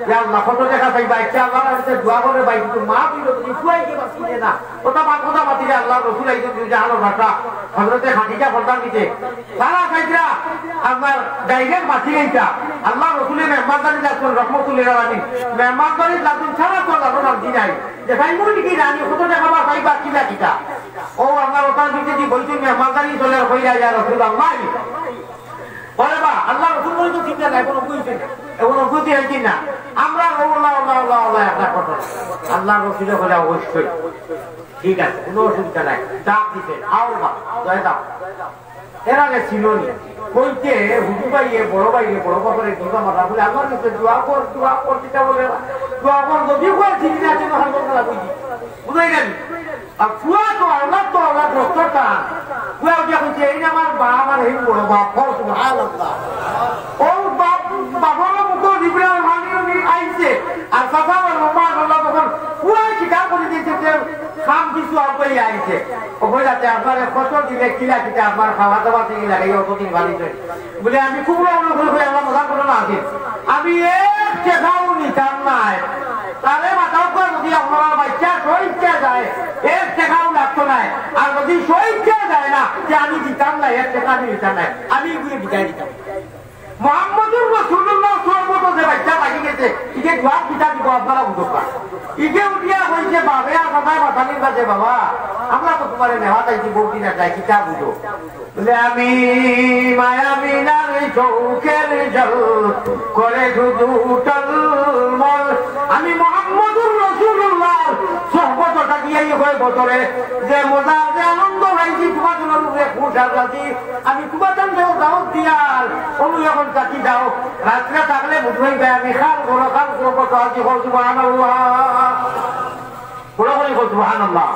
"ইয়া আল্লাহ, কত টাকা পাইবা?" আচ্ছা, আল্লাহর কাছে দোয়া করে ভাই, কিন্তু মা তুই যদি পুয়াই কি বাঁচি না। কথা বাদ, কথা বাদ দিলে আল্লাহর রসুল আইছেন দুই জাহানোর ভাষা। হযরতে খাদিজা ফরমান দিতে। তারা খাইতরা আপনার direct বাঁচি গেইতা। আল্লাহর রসুলে মেহমানদারি লাগছেন রহমতুল্লাহ আলামিন। মেহমানদারি লাগছেন ছাড়া তো আল্লাহর রাজি নাই। যে ভাই মুই কি রানী কত টাকা বা পাইবা কিলা কিতা? ও আল্লাহর ওখান দিকে যদি বলছি মেহমানদারি চলে আর কইলা ইয়া রাসূলুল্লাহ। ওরে বা, আল্লাহর রসুল বলে তো চিন্তা নাই, কোনো বুঝছে না। এখন বুঝতে হয়েছি না। আমরা ও আল্লাহ, আল্লাহ, আল্লাহ, আল্লাহ, একটা কথা। আল্লাহর রসুলে বলে অবশ্যই। ঠিক আছে, কোনো অসুবিধা নাই। ডাক দিছে, "আও বা, জয় দাও।" এরা রে ছিল নি। কইতে, হুজুর ভাই, এ বড় ভাই, এ বড় বাপরে, দিবা মারা বলে, "আমার কাছে দোয়া কর, দোয়া কর", দিতা বলে না। দোয়া কর, যদি কয়, ঠিক আছে, না, হালকা খারাপ হইছে। বুঝাই গেল? আর ফুয়া তো আল্লাহ তো আল্লাহ ভক্তটা। ফুয়া উঠিয়া কইছে, "এই যে আমার বাপ আর এই বড় বাপ, কও সুবহানাল্লাহ।" ও বাপ, বাবার মুখো জিবরাইল পানি উনি আইছে। আর চাচা আর মামা আল্লাহ তখন ফুয়া স্বীকার করে দিয়েছে যে কাম কিছু আগুয়াই আইছে। ও বলে, "যাতে আপনারে কত দিলে কিলা কিতা আপনার খাওয়া দাওয়া থেকে লাগাই অতদিন বাড়িতে।" বলে, "আমি খুব মনে করি, করি, আল্লাহ মজা করে না আছি। আমি এক টাকাও নিতাম না। তারে মাথাও করে যদি আপনারা বাচ্চা স্বইচ্ছা যায়, এক টাকাও লাগতো না। আর যদি স্বইচ্ছা যায় না, যে আমি দিতাম না, এক টাকা আমি নিতাম না। আমি এগুলি বিদায় দিতাম।" মোহাম্মদুর রাসূলুল্লাহ সহবত যে বাচ্চা লাগি গেছে, ইকে জবাব কিতা দিব আপনারা বুঝুক্কা। ইকে উঠিয়া কইছে, "বাবে আর বাবায় বাতালির বাজে বাবা, আমরা তো তোমারে নেওয়া চাইছি, বউটি না চাই, কিতা বুঝো?" বলে, "আমি মায়ামিনার চোখের জল করে শুধু টলমল।" আমি মোহাম্মদুর রাসূলুল্লাহর সহবতটা দিয়াই হয় বতরে, যে মজা, যে আনন্দ পাইছি, তোমার জন্য রূপে খুশ আর রাজি। আমি তোমার জন্য দাওয়াত দিয়ার, অনু এখন কাটি দাও। রাত্রে থাকলে বুঝবাই ভাই, আমি খাল বড় খাল বড় কত আছি, বল সুবহানাল্লাহ। বড় করে বল সুবহানাল্লাহ।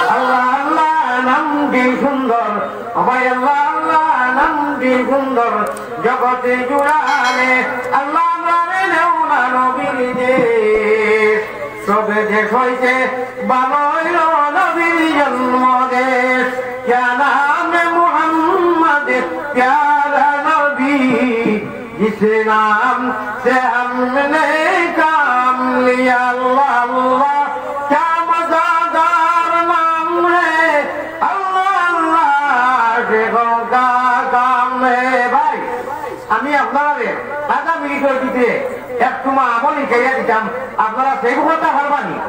আল্লাহ, আল্লাহ, নামটি সুন্দর। ও ভাই, আল্লাহ, আল্লাহ, নামটি সুন্দর। জগতে জুড়ালে, আল্লাহ, আমরারে নেও না নবীর দেশ। সবে দেশ হইতে ভালো হইল নবীর জন্ম দেশ। क्या नाम मोहम्मद प्यारा नबी, जिस नाम से हमने काम लिया। अल्लाह, अल्लाह, क्या मज़ेदार नाम है। अल्लाह, अल्लाह, आशिकों का काम है। ভাই, আমি আপনারে আধা মিনিটর ভিতরে এক তোমা আমল শিখাইয়া দিতাম, আপনারা সেই কথা পারবানি?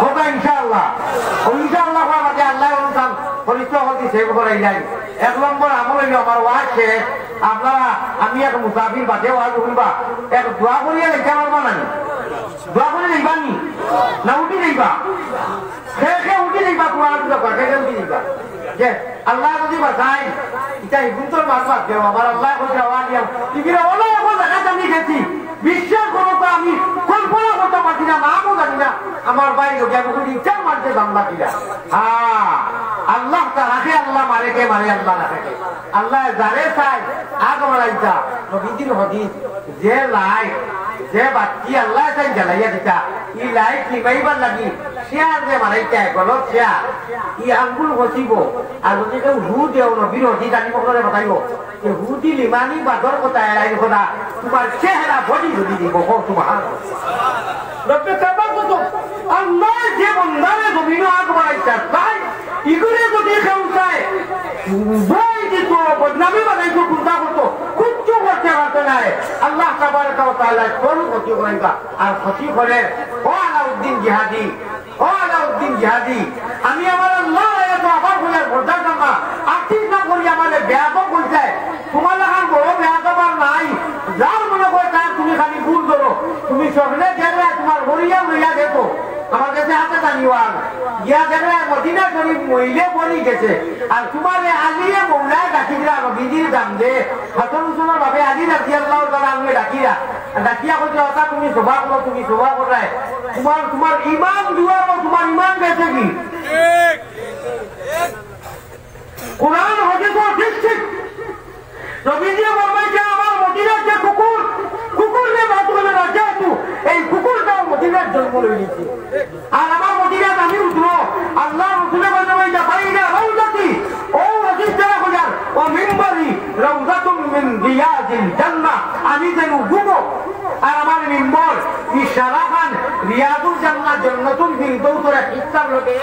কথা ইনশাআল্লাহ। ও ইনশাআল্লাহ, বাদে আল্লাহ অনুদান পরিচয় হতে সেই কথা ইলাই। এক নম্বর আমল অইলো আমার ওয়াজ শেষ। আপনারা, আমি এক মুসাফির, বাদে ওয়াজ হুনবা, এক দোয়া করিয়া যাইতা পারবা না নি? দোয়া করি যাইবা নি? না উঠি যাইবা? কে কে উঠি যাইবা? কোরআন দোয়া করে, কে কে উঠি যাইবা? যে আল্লাহ যদি বাঁচায়, ইটা হিগুন্তর মাছ বাদ দেও, আমার আল্লাহ কইছে, আওয়াজ দিয়া, টিভির ওলা এখন জায়গাত আমি গেছি, বিশ্বাস করো তো, আমি কল্পনা করতে পারছি না, নামও জানি না। আমার ভাই লোকে আমি বলি, ইচ্ছা মানতে জানলা কিনা? হ্যাঁ, আল্লাহ তাআলাকে আল্লাহ মারে, কে মারে আল্লাহ না থাকে। আল্লাহ যারে চায়, আগ বাড়াইতা। নবীজির হাদিস, যে লাইট, যে বাতি আল্লাহ চাই জ্বালাইয়া দিতা, ই লাইট নিবাইবার লাগি শেয়ার যে বানাইতা, গলত শেয়ার, ই আঙ্গুল ঘষিব, আর যদি কেউ হু দেও, নবীর হাদিস আনি মকলরে বাতাইব। যে হুদি লিমানি বাদর কথা এড়াই কথা, তোমার চেহারা বডি যদি দিব, কও সুবহানাল্লাহ। রব্বে কাবা কত আল্লাহ যে বন্দারে জমিনো আগ বাড়াইতা তাই, ইগুরে যদি কেউ চায়, উভয় দিত, বদনামি বানাইতো, কুন্তা করতো, কিচ্ছু করতে পারতো না। আল্লাহ তাবারাকা ওয়া তাআলা কোন ক্ষতি করাইবা, আর ক্ষতি করে, ও আলাউদ্দিন জিহাদি, ও আলাউদ্দিন জিহাদি, আমি আমার আল্লাহ এত আবার হইয়ার বরদাস্ত না, আর্টিস্ট না করি আমারে বেয়াদব বলতে, তোমার লাখান বড় বেয়াদব আর নাই। যার মনে করে তার তুমি খালি ভুল ধরো, তুমি স্বপ্নে দেখলে তোমার হরিয়া লইয়া দেখো, আমার কাছে হাতে টানিও আর গিয়া দেখলে মদিনা শরীফ মইলে বনি গেছে, আর তোমার এই আলিয়ে মৌলায় ডাকি দিলা নবীজির দাম দে, হাসান হুসেনের বাবে আলী রাদিয়াল্লাহু তাআলা আনহু ডাকিলা, ডাকিয়া কইছে, "ওটা তুমি সভা করো, তুমি সভা করায়, তোমার, তোমার ইমান দুয়ারো, তোমার ইমান গেছে কি?" কোরআন হাদিসও ঠিক ঠিক। নবীজি ফরমাইছে, "আমার মদিনার যে কুকুর, কুকুর রে বাদ করে রাখে তু, এই কুকুরটাও মদিনার জন্ম লইছে।" আর আমার মদিনাত আমি উঠবো, আল্লাহ রসুলে ফরমাইছে, "বাইনা রাউজাতি", ও হাদিস যারা কইয়ার, "ও মিম্বরি রাউজাতুম মিন রিয়াদিল জান্নাহ", আমি যেন ঘুমো, আর আমার মিম্বর, ই সারাখান রিয়াদুল জান্নাহ, জান্নাতুল ফিরদৌসর এক হিস্সার লগে।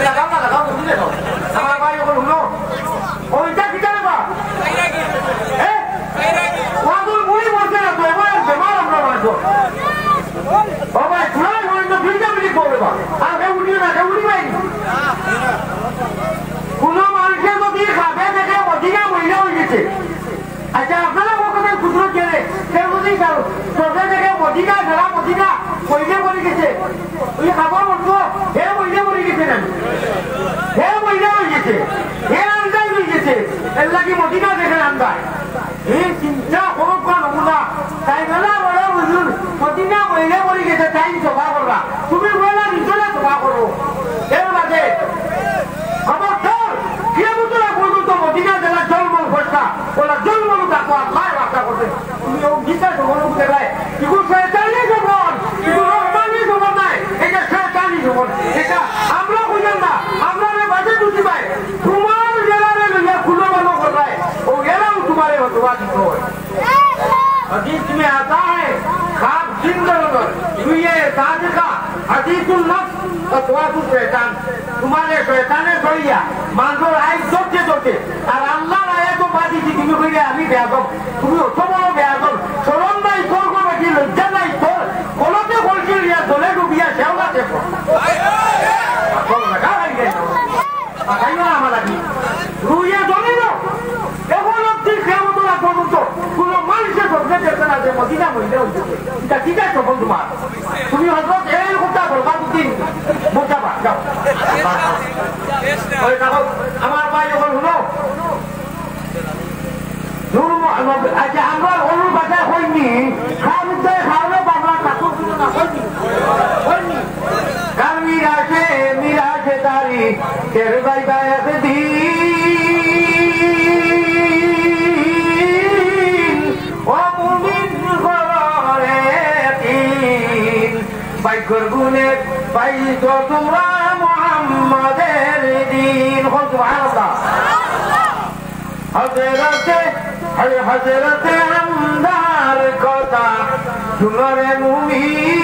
লাগাও না, লাগাও, বুঝলে তো? আমার ভাই ওগুলো হুনো। ওইটা কি জানো বা? এ? ওগুলো মুড়ি মরছে না তো, এবার বেমার আমরা মারবো। ও ভাই, ঘুরাই হইল তো, দুইটা মিনিট বলবে বা। আর কেউ উঠিও না, কেউ উঠি পাইনি। কোনো মানুষের যদি খাবে দেখে মদিনা মহিলা হয়ে গেছে। আচ্ছা, আপনারা কতজন খুচরো ছেলে, কেউ যদি কারো চোখে দেখে মদিনা, সারা মদিনা, মহিলা মরে গেছে। ওই খাবার মতো, হে মহিলা মরে গেছে না? হে মহিলা হয়ে গেছে, হে আন্দাজ হয়ে গেছে, এর লাগি মদিনা দেখে আন্দাজ। এই চিন্তা করো কোন নমুনা, তাই বেলা বড় বুঝুন, মদিনা মহিলা মরে গেছে, তাই সভা করবা। তুমি বেলা নিজে সভা করো। এর বাদে খবরদার, কিয়ামতের আগ পর্যন্ত মদিনা যারা জলমল ফটকা, ওরা জলমল থাকো, আল্লাহ রক্ষা করবে। তুমি ও গীতা সফল উঠতে পারে, কিন্তু শয়তানি সফল, কিন্তু রহমানি সফল নাই, এটা শয়তানি সফল। এটা আমরা বুঝেন না, আমরা রে বাজে বুঝি পাই। তোমার জেলারে লইয়া খুলো ভালো করবায়, ও এরাও তোমারে হতবা দিতে হয়। حدیث میں آتا ہے، خواب زندہ نظر، روئے صادقہ، حدیث النفس، وسواس الشیطان۔ তোমারে শয়তানে ধরিয়া, মানষর আইজ ধরতে ধরতে, আর আল্লাহর আয়াত বাদ দিছি, তুমি কইলে আমি বেয়াদব, তুমি অত বড় বেয়াদব, শরম নাই তোর, কোনো কি লজ্জা নাই তোর, গলতে গলতি লইয়া জলে ডুবিয়া সেও না দেখো। এখন লাগা হয়ে গেল। পাঠাইও না আমার লাগি। রুইয়া জমিল। এখন অব্দি কিয়ামতের আগ পর্যন্ত কোনো মানুষের স্বপ্নে দেখবে না যে মদিনা মহিলা হইতেছে। এটা কি যায় স্বপ্ন তোমার? তুমি হজরত এই কথা বলবা দুদিন। বুঝা বা, যাও। ওই দেখো, আমার ভাই এখন হুনো। নূর মোহাম্মদ, আচ্ছা, আমরা অনুর ভাষায় কইনি, খাওয়ার উদ্ধারে খাওয়ানো বাংলা ঠাকুর পুজো না কইনি? কইনি। কালমি রাশে মিরাশে তারি, তের বাইবা একদিন, ও মুমিন ঘররে দিন, ভাগ্যর গুণে পাইছো তোমরা মোহাম্মদের দিন। হন সুবহানাল্লাহ। হযরতে, হযরতে হামজার কথা শুনো রে মুমিন।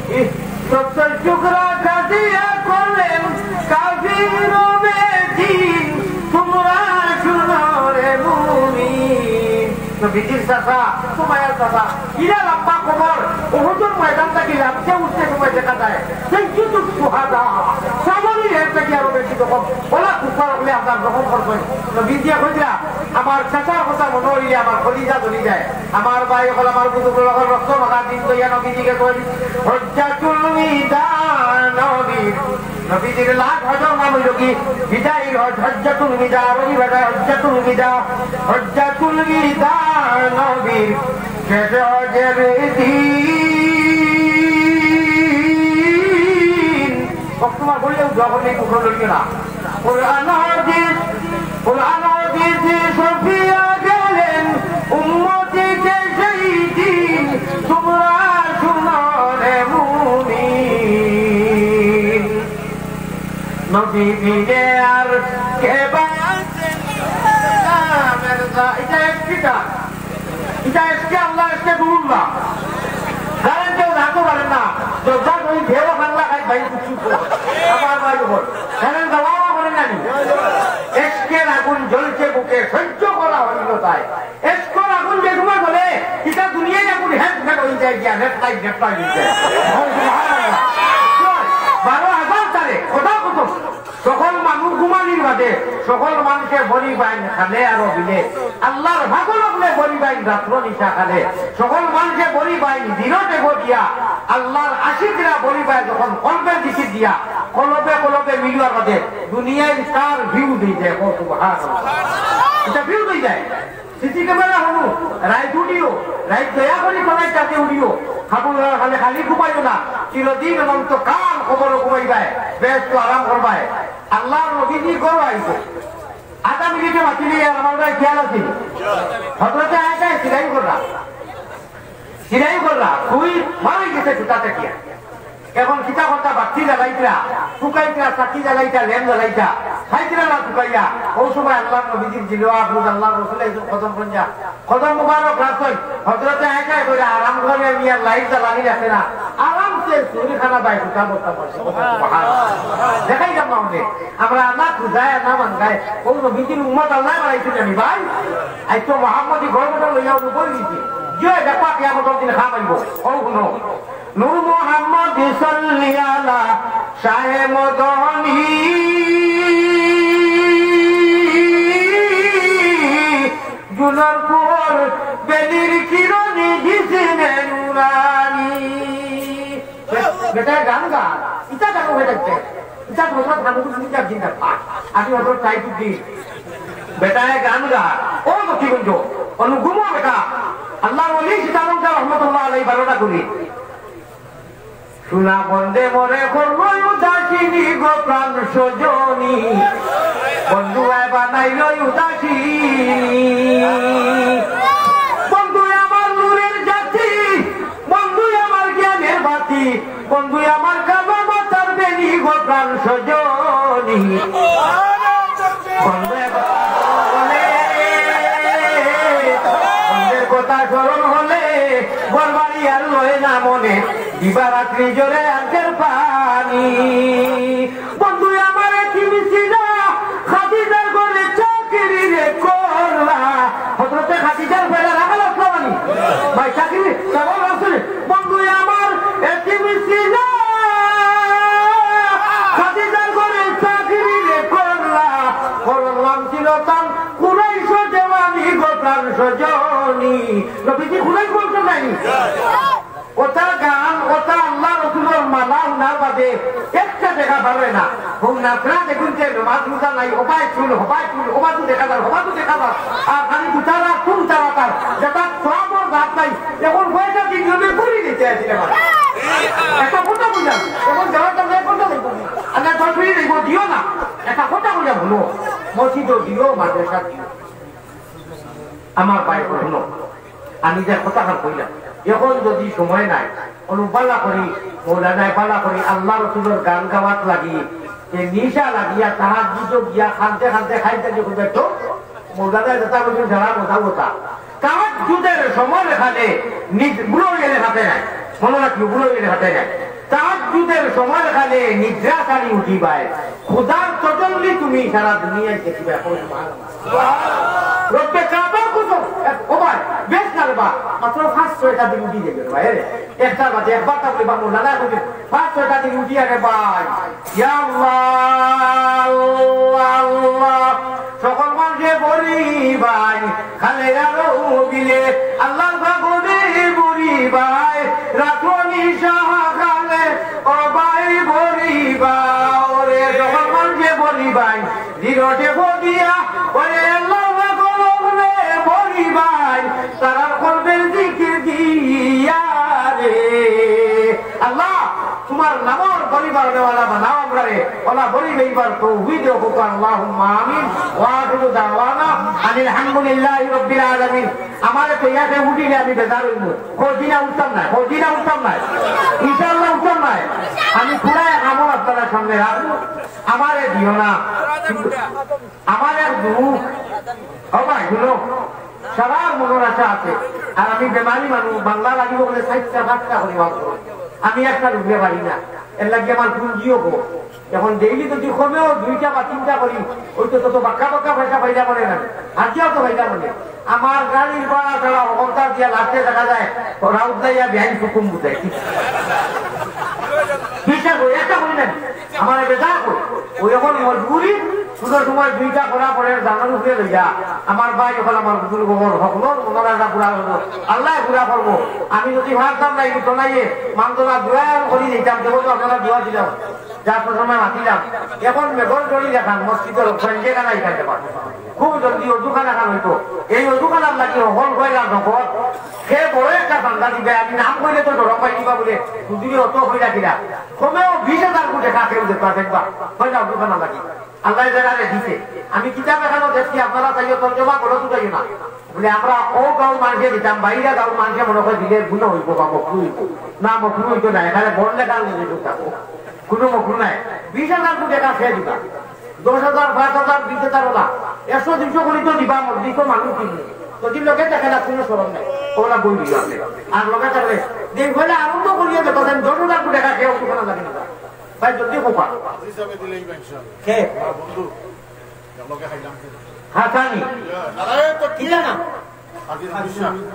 ইহ, সত্তর টুকরা কাটিয়া করলেন কাফির রবে দিন। তোমরা শুনো রে মুমিন। নবীজির চাচা, সুমাইয়ার চাচা, ইলা লম্বা কবর, উহুদর ময়দান থাকি লাফতে উঠতে সময় দেখা যায়। সাইয়্যিদুশ শুহাদা, সাবরি এর থাকি আরো বেশি জখম। ওলা কুফার অকলে আপনার জখম করছইন। নবীজিয়ে কইরা, আমার চাচার কথা মনো অইলে আমার কলিজা জ্বলি যায়। আমার ভাই অকল, আমার বুজুর্গ অকল, রক্ত মাখা দিল থইয়া নবীজিকে কইন, হজ্জাতুল বিদা নবীর, নবীজির লাস্ট হজর নাম অইলো কি? বিদায়ী হজ, হজ্জাতুল বিদা, আরবি ভাষায় হজ্জাতুল বিদা, হজ্জাতুল বিদা নবীর শেষ হজের দিন। বক্তব্য বললেও যখনই কুকুর লড়িও না। কোরআন হাদিস, কোরআন হাদিস সফিয়া গেলেন উম্মতিকে সেই দিন। তোমরা শুনো রে মুমিন, নবী বিনে আর কে বাঁচে না। ইটা এক কিতা? ইটা এসকে আল্লাহ, এসকে নুরুল্লাহ। কারণ কেউ রাখতে পারেন না। যখন ওই ঢেউ বাংলা খাই ভাই কিছু তো। আমার ভাই বল। কারণ দাওয়া করেন না নি। এসকের আগুন জ্বলছে বুকে, সহ্য করা হইল তাই। এসকের আগুন যে সময় বলে, ইটা দুনিয়ায় আগুন হেট হেট হয়ে যায় গিয়া, হেট লাইট, হেট লাইট হয়ে যায়। বল, সুবহানাল্লাহ। বারো হাজার তারে, খোদা কসম। সকল মানুষ ঘুমানির বাদে সকল মানুষে বড়ি বাইন খালে আর বিলে। আল্লাহর পাগল অকলে বড়ি বাইন রাত্র নিশা খালে। সকল মানুষে বড়ি বাইন দিনতে গো দিয়া। আল্লাহর আশিকরা বড়ি বাইন যখন কলবে দিকে দিয়া, কলবে কলবে মিলুয়ার বাদে দুনিয়ায় তার ভিউ দিয়ে যায়। ও সুবহানাল্লাহ। ইটা ভিউ দিয়ে যায়। সিসি ক্যামেরা হলো, রাইত উড়িও, রাইত দয়া করি কোনায় চাতে উড়িও। খাবুল খালে খালি ঘুমাইও না। চিরদিন অনন্তকাল কবর ঘুমাইবায়, বেহেশত আরাম করবায়। আল্লাহর নবীজি ঘর আইছে। আধা মিনিটে মাতিলে আর আমার ভাই খেয়াল আছে। হযরতে আয়েশা সিলাই কররা। সিলাই কররা। তুই মারাই গেছে জুতা থাকিয়া। এখন কিতা কথা বাতি জ্বালাইতরা, ফুকাইতরা, চাকি জ্বালাইতা, লেম জ্বালাইতা, খাইতরা না ফুকাইয়া। ও সময় আল্লাহর নবীজির জিলওয়া আফরোজ আল্লাহর রসুল একজন কদম পঞ্জা। কদম মুবারক রাখছইন। হযরতে আয়েশায় কইরা, "আরাম করে মিয়া লাইট জ্বালানি রাখে না।" আরামসে চুরিখানা বায় ফুটা বসতা পারছে। সুবহানাল্লাহ। দেখাই যাব না অনেক। আমরা আনা খুদায় আনা মানগায়। ও নবীজির উম্মত আল্লাহ বানাইছে জানি ভাই। আজ তো মোহাম্মদী গর্বটা লইয়া উপর দিছে। যে দেখবা কিয়ামতর দিন খাম আইব। ও হুনো। নূর মোহাম্মদ সাল্লি আলা শাহে মদনী। জুনর কুহর বেলির কিরণে দিছে নুরানি। বেটায় গান গা, ইটা গান হয়ে যাচ্ছে। ইটা হজরত হামিদুর রশিদ সাহেব জিন্দাবাদ। আমি হজরত সাইফুদ্দিন। বেটায় গান গা, ও লক্ষ্মীগঞ্জ, অনুগুমো বেটা। আল্লাহর ওলি সীতারাম শাহ রহমতুল্লাহ আলাইহি বারোটা করি। সোনা বন্দে মরে করলই উদাসিনী গো প্রাণ সজনী। বন্ধু আয় বানাইলই উদাসিনী। বন্ধু আমার নূরের জাতি, বন্ধু আমার জ্ঞানের বাতি, বন্ধু আমার কালো মাথার বেনি গো প্রাণ সজনী। বন্ধু বলে, বন্ধুর কথা স্মরণ হলে, ঘর বাড়ি আর লয় না মনে, দিবারাত্রি জোরে আজের পানি। বন্ধু আমার এতিম ছিলা, খাদিজার ঘরে চাকরি রে করলা। হযরতে খাদিজার পয়লা রাখাল আসলো মানে। ভাই চাকরি, কেমন আছেন? বন্ধু আমার এতিম ছিলা, খাদিজার ঘরে চাকরি রে করলা। করলাম ছিল তান কুরাইশ দেওয়ানি গো প্রাণ সজনী। নবীজি কুরাইশ বংশ নায়নি? ওটা গান, ওটা আল্লাহ রসুলর মালা হুনার বাদে একটা দেখা পারে না। হুন না, আপনারা দেখুন যে নমাজ রোজা নাই, হবায় চুল, হবায় চুল, হবায় তো দেখা যার, হবায় তো দেখা যার। আর খালি দুতারা, কোন তারা তার, যেটা সবর রাত নাই, এখন কয়টা দিন জমে করি দিতে আছে আমার। একটা কথা বুঝলাম, এখন যাওয়ার তো এক ঘন্টা দেখবো, আর না দশ মিনিট দেখবো, দিও না। একটা কথা বুঝলাম হলো, মসজিদও দিও, মাদ্রাসা দিও। আমার ভাই হুনো, আমি যে কথাখান কইলাম, এখন যদি সময় নাই, অনু বালা করি, মৌলানায় বালা করি, আল্লাহ রসুলর গান গাওয়াত লাগি, যে নিশা লাগিয়া তাহাজ্জুদো গিয়া কানতে কানতে খাইতে যে কইবে তো, মৌলানায় যেতা কইছইন সারা কথা কথা। তাহাজ্জুদের সময় এখানে নিজ-, বুড়া অইলে খাতে নাই। মনো রাখিও, বুড়া অইলে খাতে নাই। তাহাজ্জুদের সময় এখানে নিদ্রা ছাড়ি উঠিবায়। খুদার তজল্লি তুমি সারা দুনিয়ায় দেখিবায়। কও সুবহানাল্লাহ। রব্বে কাবার কসম, এক, ও ভাই, বেশ না রে বা, মাত্র পাঁচ ছয়টা দিন উঠি যাইবে রে ভাই, এরে। একটা বাজে, একবার তা বলে বা মৌলানায় কইবে, পাঁচ ছয়টা দিন উঠি আরে ভাই। ইয়া আল্লাহ, আল্লাহ, আল্লাহ। সকল মানুষে বলি ভাই, খালে আরো বিলে, আল্লাহর পাগলে বলি ভাই, রাখো নিশা খালে, ও ভাই বলি ভাই, ওরে সকল মানুষে বলি ভাই, দিলতে বদিয়া, ওরে আল্লাহর পাগলে বলি ভাই, তারার কলবের জিকির দিয়া রে। আল্লাহ, তোমার নামর পরিবার দেওয়ালা বানাও আমরারে। ওলা বলি এইবার তৌফিক দেও, আল্লাহুম্মা আমিন। ওয়া আখিরু দাওয়ানা আনিল হামদুলিল্লাহি রাব্বিল আলামিন। আমারে তো ইয়াতে উঠিলে আমি বেজার অইমু। কদিনা উঠতাম না, কদিনা উঠতাম না। ইনশাআল্লাহ উঠতাম না। আমি পুরা এক আমল আপনারার সামনে রাখমু। আমারে দিও না। আমার এক দুঃখ। ও ভাই, শুনো। সারা মনর আশা আছে। আর আমি বেমারি মানুষ, বাংলা লাগিবো বলে চাইরটা পাঁচটা করি ওয়াজ করি। আমি একটা রুগলে পারি না। এর লাগি আমার পুঞ্জিও কম। এখন ডেইলি যদি কমেও দুইটা বা তিনটা করি, ওই তো তত বাক্কা বাক্কা পয়সা পাইলা মনে না। হাজিয়াও তো পাইলা মনে। আমার গাড়ির ভাড়া ছাড়া হকলতা দিয়া লাস্টে দেখা যায়, রাউত যাইয়া বেআইন হুকুম বুঝাই। বিশ্বাস করি, একটা করি না। আমার বেজার করি। ওই এখন মজবুরি, সুন্দর সময় দুইটা করা পরে জানার উপরে লইয়া। আমার ভাই এখন আমার বুজুর্গ হকল, হকল, ওনারা একটা পুরা হলো। আল্লাহ পুরা করবো। আমি যদি ভাবতাম না, এই তো নাই, মানতলা দোয়া করি দিতাম, দেবো তো আপনারা দোয়া দিলাম। যার সময় মাতিলাম। এখন মেঘর জড়ি দেখান, মসজিদের ফ্রেন্ডে কানা এখানে পাবো। খুব জলদি অজুখানা খান হইতো। এই অজুখানার লাগি হল কয়লা নগদ। সে বড় একটা চান্দা দিবে, আমি নাম কইলে তো ডরম পাই দিবা বলে, হুজুরে অত কইলা কিনা। কমেও বিশ হাজার কোটি টাকা কেউ দিতে পারবেন বা, কয়লা অজুখানা লাগি। আল্লাহ যারারে দিছে। আমি কিতাব এখানে দেখছি, আপনারা তাইও তর্জমা করো তো যাইও না। বলে আমরা ও গাঁও মানুষে দিতাম, বাইরে গাঁও মানুষে মনে করে দিলে গুণ হইব বা মকরু হইব। না, মকরু হইতো না, এখানে বল লেখা হইলে থাকো। কোনো মকরু নাই। বিশ হাজার কোটি টাকা খেয়ে দিবা। দশ হাজার, পাঁচ হাজার, বিশ হাজার ওলা। একশো দুইশো কোটি তো দিবা, দিত মানুষ কিনবে। যদি লোকে দেখে না, কোনো শরম নাই। ওলা বই দিবা আপনি। আর লোকে থাকলে, যে হইলে আরম্ভ করিয়ে দেখো, দশ হাজার কোটি টাকা খেয়ে ওখানে লাগে না। ভাই, জলদি হোক। কে? হাসানি। নারায়ণ তো কি জানা?